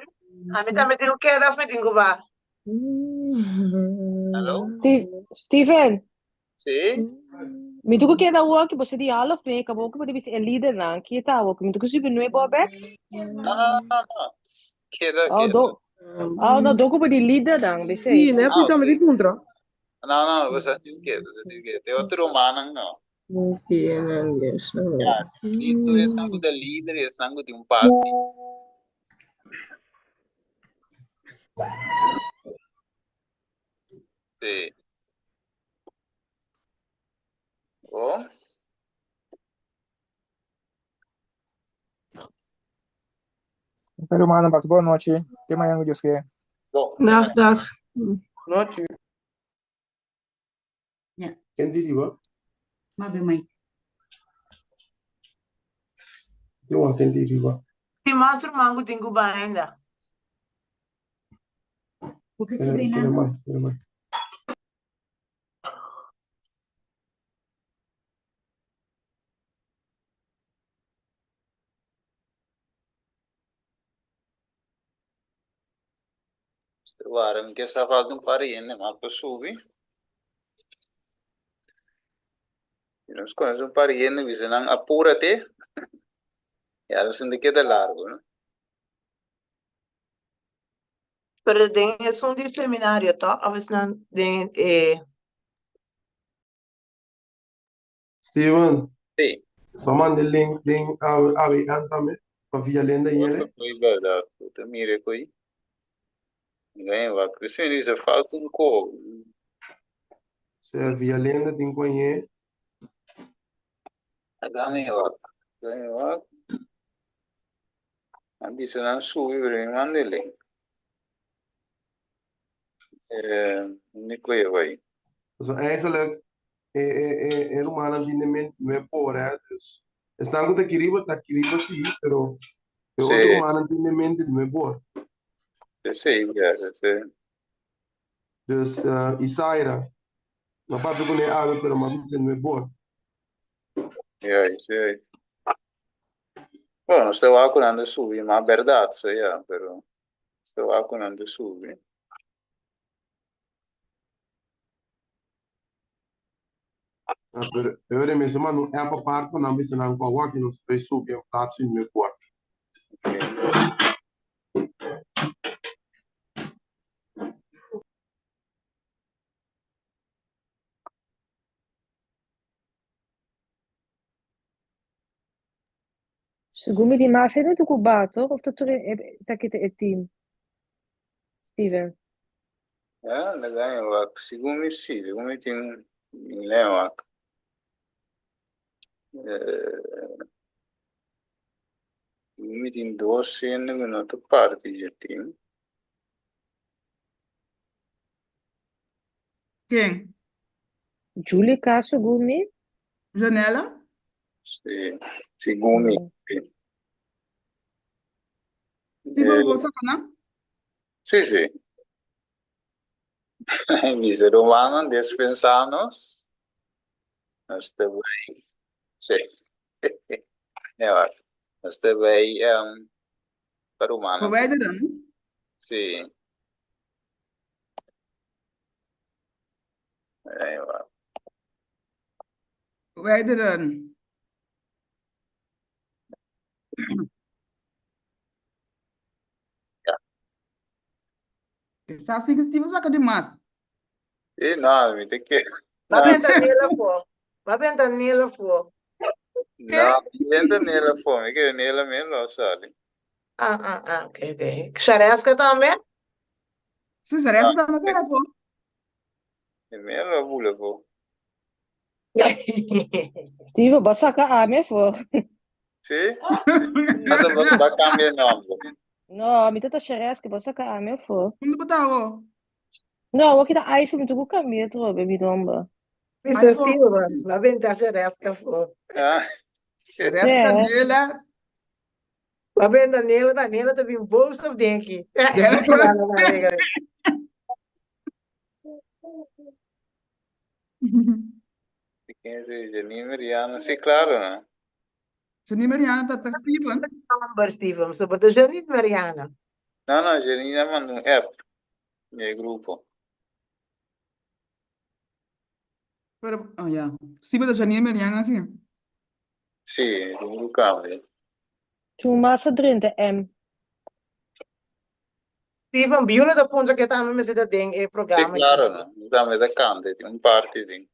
Ami tambe tin ku keda of mi tin ku ba? Hallo? Steven. Sí? Mi tin ku keda awor ki bo si di half nueve kaba ku bo ta bisa e lidernan ki ta awor mi tin ku subi nueve bo bek? No, no, no, no. Keda, Oh, keda. do. Oh, no, do ku bo di lidernan, Sí, bisei. ne Ah, pui tambe ok. di puntra. No, no, bo sa tin ke, bo sa tin ke. Te otro rumannan no. Ja, sí, tur esnan ku ta lider i esnan ku tin un parti. Sí. Oh. Pero mano, pasa boa nochi. Te mañana ku Dios quiere. Bon. Dag, dag. Nochi. Ja. Ken di riba? Maar bij mij. Yo, ken di riba? Tin mas ruman ku tin ku bai ainda. Porque Será, Sabrina. será mai, será mai. Wara, mi ke sa falta un par hende mas pa subi. Si nos conoce un par hende, bisa nan apúrate. Ya nos sinti keda largo, no? Pero den esun di seminario toch? Of esnan den e. Steven, Sí. bo a manda e link den AWN tambe pa Villalenda y Yele? Otro koe berdad, bo ta mira e koe. Gaña wak. Recién dice falta un ko. Sea Villalenda tin ku añe. Gaña wak. Gaña wak. A bisa nan subi pero mi manda e link. Eh, mi koe bai. So eigenlijk e e e e rumannan tin den mente no e por hè. Dus esnan ku ta kiriba ta kiriba sí, pero e otro Sí. rumannan tin den mente no e por. Sí, ja, sí. Dus uh, Isaira, no papia kuné awe pero m'a bisa no e por. Ja, sí. Bueno, nos ta wak ku nan ta subi, ma bèrdat, so ya, pero nos ta wak ku nan ta subi. Ah, pero e ora mes manda un app apart pa nan bisa nan ku awor ki nos bai subi en plaats di no e por. Okay. Segun mi di mas e no ta ku ba toch? Of ta tur e esaki ta e team? Steven. Ja, laga mi wak. Segun mi si, segun mi tin mi lei wak. Eh, segun mi tin dos hende ku no ta parti di e team. Ken? Julika segun mi. Janella? Sí, segun mi. Steven, Eh, bo sa nan? sí, sí. Mis hermanos, despensanos. Nos ta bai. Sí. Nee, wacht. Nos ta bai um, pa rumannan. Verwijderen. Sí. Nee, wacht. Verwijderen. Ja. Sa si Steven saka di mas. Sí, no, mi te ke. Va benta Nela fo. Va benta Nela fo. No, mi benta Nela fo. Mi kere Nela men lo sali. Ah, ah, ah, ok, ok. Shareska tambe? Si, Shareska tambe sali fo. Mi men lo bula fo. Steven, ba saka ami afó. Sí? Ata ba, ba cambia nomber. No, mi ta ta Shareska, ba saka ami afó. Unda bo ta awo? No, awor ki ta iPhone, mi ta ku cambia atrobe mi nomber. Mister Steven, ba benta Shareska afó. Ah. Shareska Nela. Ba benta Nela, ta Nela ta bin boos op denki. Ken si Janine Mariana? Sí, claro, no? Janine Mariana ta ta Steven. Number Steven, so bo ta Janine Mariana. No, no, Janine a manda un app den e grupo. Pero, oh ya. Steven ta Janine Mariana, sí. Sí, tin ku cambia. Tu mas a drenta M. Steven, Beulah ta puntra ke tambe mester ta den e Sí, programa. claro, no. Mi tambe ta canta, tin un parti den.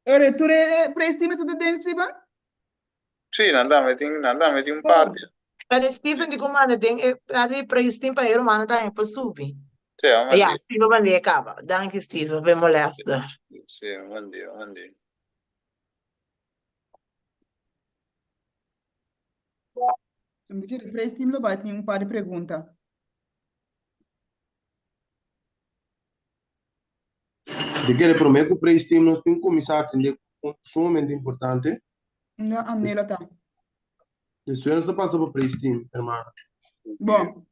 Ere, tur e praise team mester ta den, Steven? Sí, nan tambe tin, nan tambe tin un parti. Pero Steven di ku manda den e parti di praise team pa e rumannan tambe por subi. Sí, a Ya, mandi. Steven mandi e kaba. Danki Steven pa e molester. Sí, a mandi, a mandi. Mi kere praise team lo bai tin un par di pregunta. Di kere promé ku praise team nos tin kuminsá atendé ku un punto sumamente importante. No, Anela ta. Despues nos ta pasa pa praise team, hermana. Bon.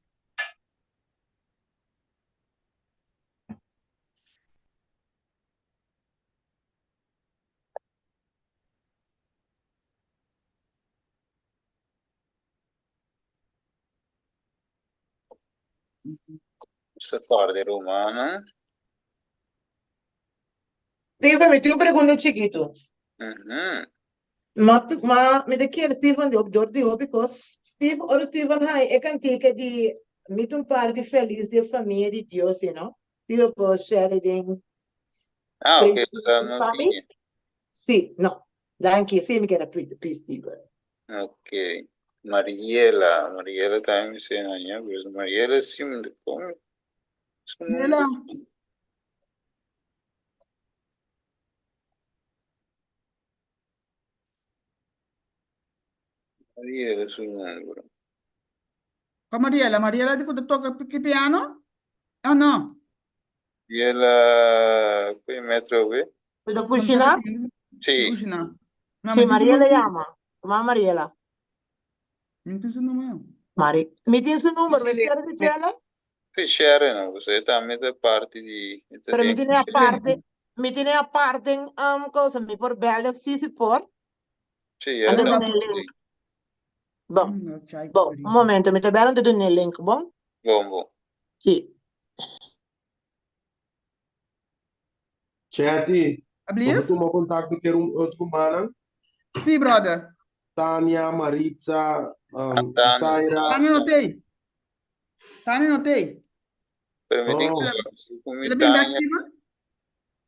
Nos ta kòrda rumannan. Steven, mi tin un pregunta chikitu. Mhm. Ma, ma mi ta kere Steven di dor di hopi kos. Steve, ora Steven haña e kantika di Mi ta un parti felis di e famia di Dios, you know. Steven por share den Ah, ok, Praise pues no pa mi? tiene. Sí, no. Danki, sí mi kere pidi Steven. Ok. Mariela, Mariela también me se haña, pero Mariela sí me como su Mariela. nombre. Mariela su nombre. Con Mariela? Mariela di ku ta toka ki piano? Oh no. Mariela, ku e metro we? Ku ta kushina? Sí. Kushina. No, Sí, mi tin su Mariela nomber. yama. Tuma Mariela. Mi tin su nomber. Mari, mi tin su number, mi kier di share? Sí, share no, pues e tambe ta parti di, e ta Pero mi den tene aparte, mi tene aparte um, cosa, mi por bel si si por. Sí, ya Anto ta. duna e link. Bon, No, chai, bon, un momento, mi ta bel anto duna e link, bon? Bon, bon. Sí. Chetty, Ablief? bo ta tuma kontakto ku e otro rumannan? Sí, brother. Tania, Maritza, um, Tania. Zaira. Tania no tei. Tania no tei. Pero mi tin Oh. ku si ku mi El a bin bek, Tania. Steven?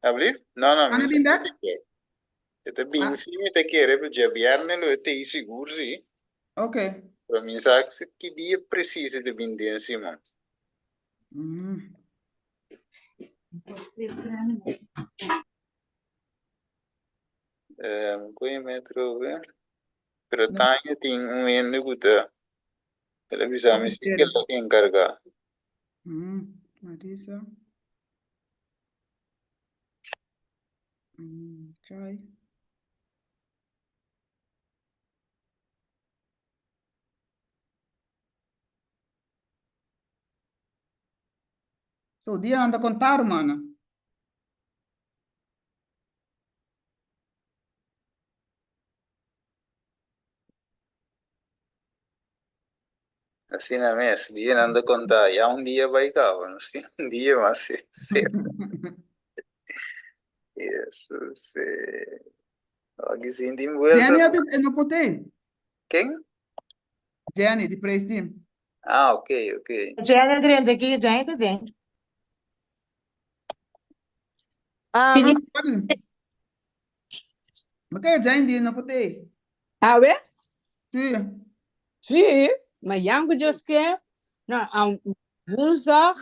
Ablief? No, no, Tania mi bin sa bek? ku te. E ta bin Ah. si mi ta kere, pero djabièrnè lo e tei sigur si. Ok. Pero mi sa ki dia presis e ta bin den siman. Mm. Um, koe metro we. Pero Tania tin un hende ku ta el a bisa mi si ke el a enkargá. Mm, Marisa. Mm, chai. So, dia nan ta konta, rumannan. Asina mes, dianan ta konta, ya un dia bai kaba, nos tin un dia mas serka. Jesus, eh. Aki sin tin vuelta. Jenny a bisa e no por tei. Ken? Jenny, di praise team. Ah, ok, ok. Jenny a drenta aki, Jenny ta den. Um, Oké, Jenny di no por tei. Awe? Sí. Sí, maar Janko just ke, nou, woensdag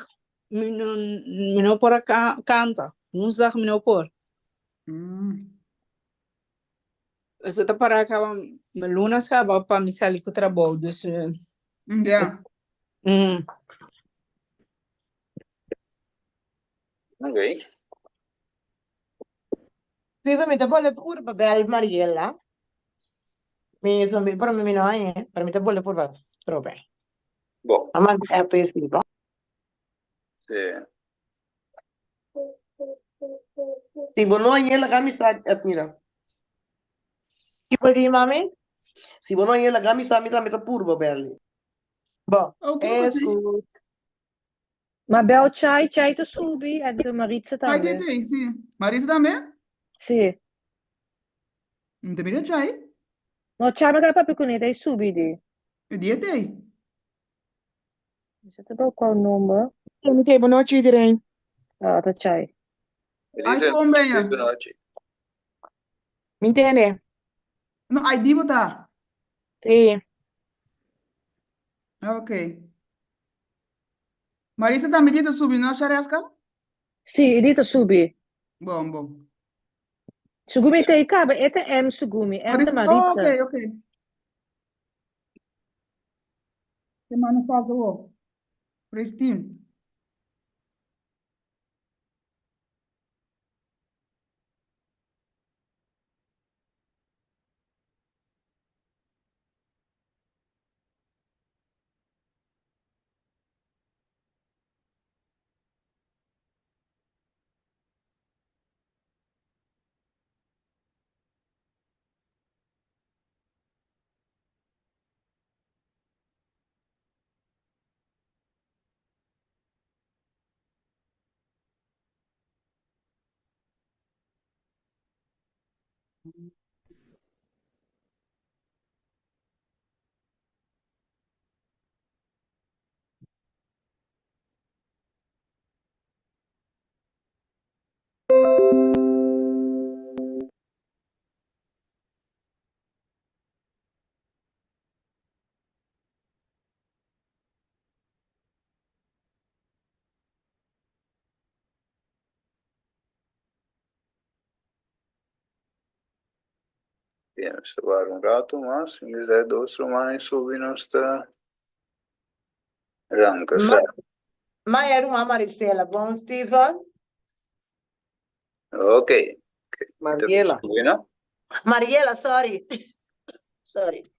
mi no, mi no por a kanta. Woensdag mi no por. Eso ta para kaba, mi lunes kaba pa mi sali ku trabou, dus. Ja. Oké. Steven, mi ta bole purba bel Mariela. Mi so mi, pero mi no hañ'e, pero mi ta bole purba trobe. Bon. A manda app esi, bo. Sí. Si bo no hañ'e laga mi sa, Edmira. Kiko di, mami? Si bo no hañ'e laga mi sa, mi tambe ta purba bel. Bo, Oké, es oké. goed. Ma bel Chai, Chai ta subi en de Maritza Chai tambe. di tei, sí. Maritza tambe? Sí. Mi ta mira Chai. No, Chai mi a papia kuné, ta e subi di. E di e tei. Mi sa ta bel kual nomber. Oké, bon nochi iedereen. Ah, ta Chai. Ai, Elisa, kon ben ya? bon nochi. Mi ntende? No, ai di bo ta. Sí. Ok. Marisa tambe di ta subi, no, Shareska? Sí, e di ta subi. Bon, bon. Sugumi ta e kaba, e ta M Sugumi, M ta Marisa, oh, Maritza. ok, ok. Te mano falta wo. Praise team. Bien, nos ta wara un rato mas. Mi bisa dos rumannan subi nos ta ranka sa. Maya ruman Marisela, bon Steven. Ok. Mariela. Bueno. Mariela, sorry. Sorry.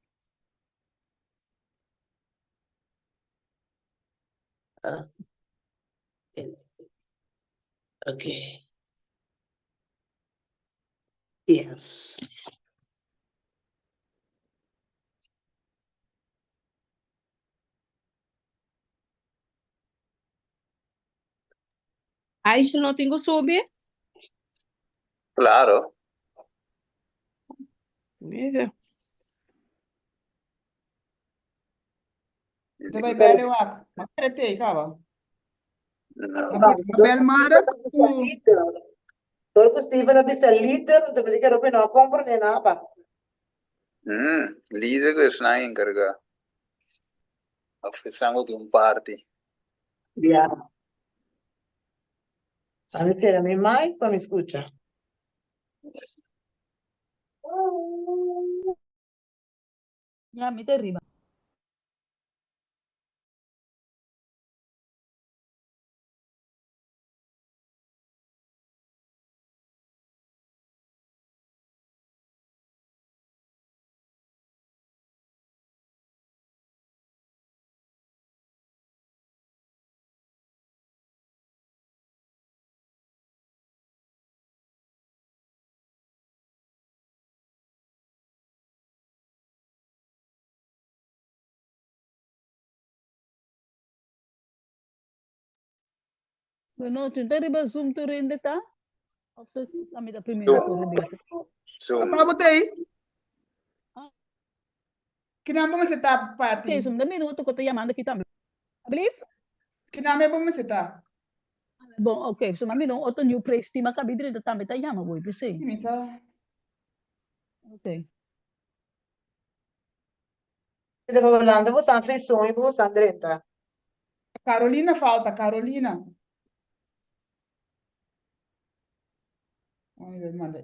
Ah. Okay. Yes. Aisha no tin ku subi? Claro. Mira. Te bai bel wak. Ma kere te kaba. No. Ma bel mara ku Door ku Steven a bisa lider, anto mi di kero mi no a komprende nada. Lider ku esnan enkargá. Of esnan ku tin un parti. Ya. A mi sera mi mic pa mi skucha. Ya, mi ta riba. Bonochi, ta riba Zoom tur hende ta? Of ta ami ta primera ku ribisa? Zoom. Papa bo ta ei? Kinan bo mester ta, Pati? Oké, Zoom, da minuto ku ta yamando aki tambe. Alblief? Kinan me bo mester ta? Bon, oké, so mami no otro new praise team a kabi drenta tambe ta yama bo, p'esei. Sí, mi sa. Oké. De Holanda bo san frison y bo san drenta. Carolina falta, Carolina. Ay, voy manda.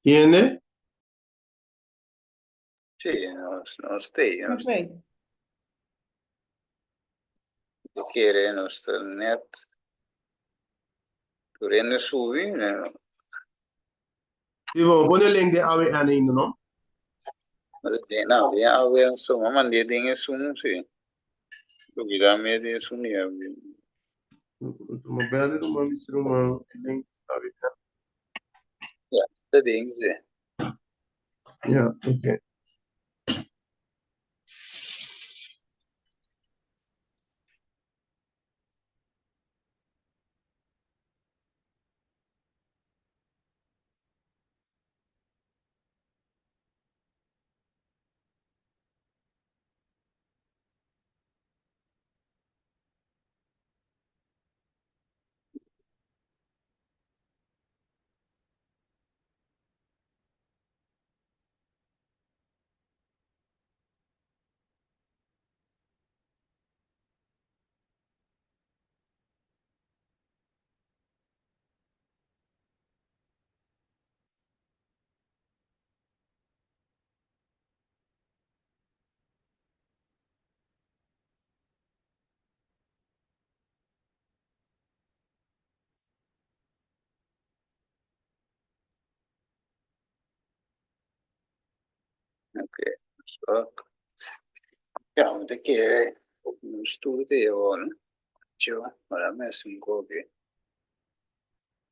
Tiene? Sí, nos, nos te, nos Ok. te kere, nos ta net. Tur hende subi, no. Ivo, pone link de AWN ainda, no? No, den AWN so, m'a mand'é den esun, sí. Lubidá mi den esun dia. Tuma bèlè, tuma bisa ruman e link di AWN. Ja, ta den, sí. Ja, oké. Oké, so. Ja, mi ta kere un studio, no? Tjo, ora mes un koki.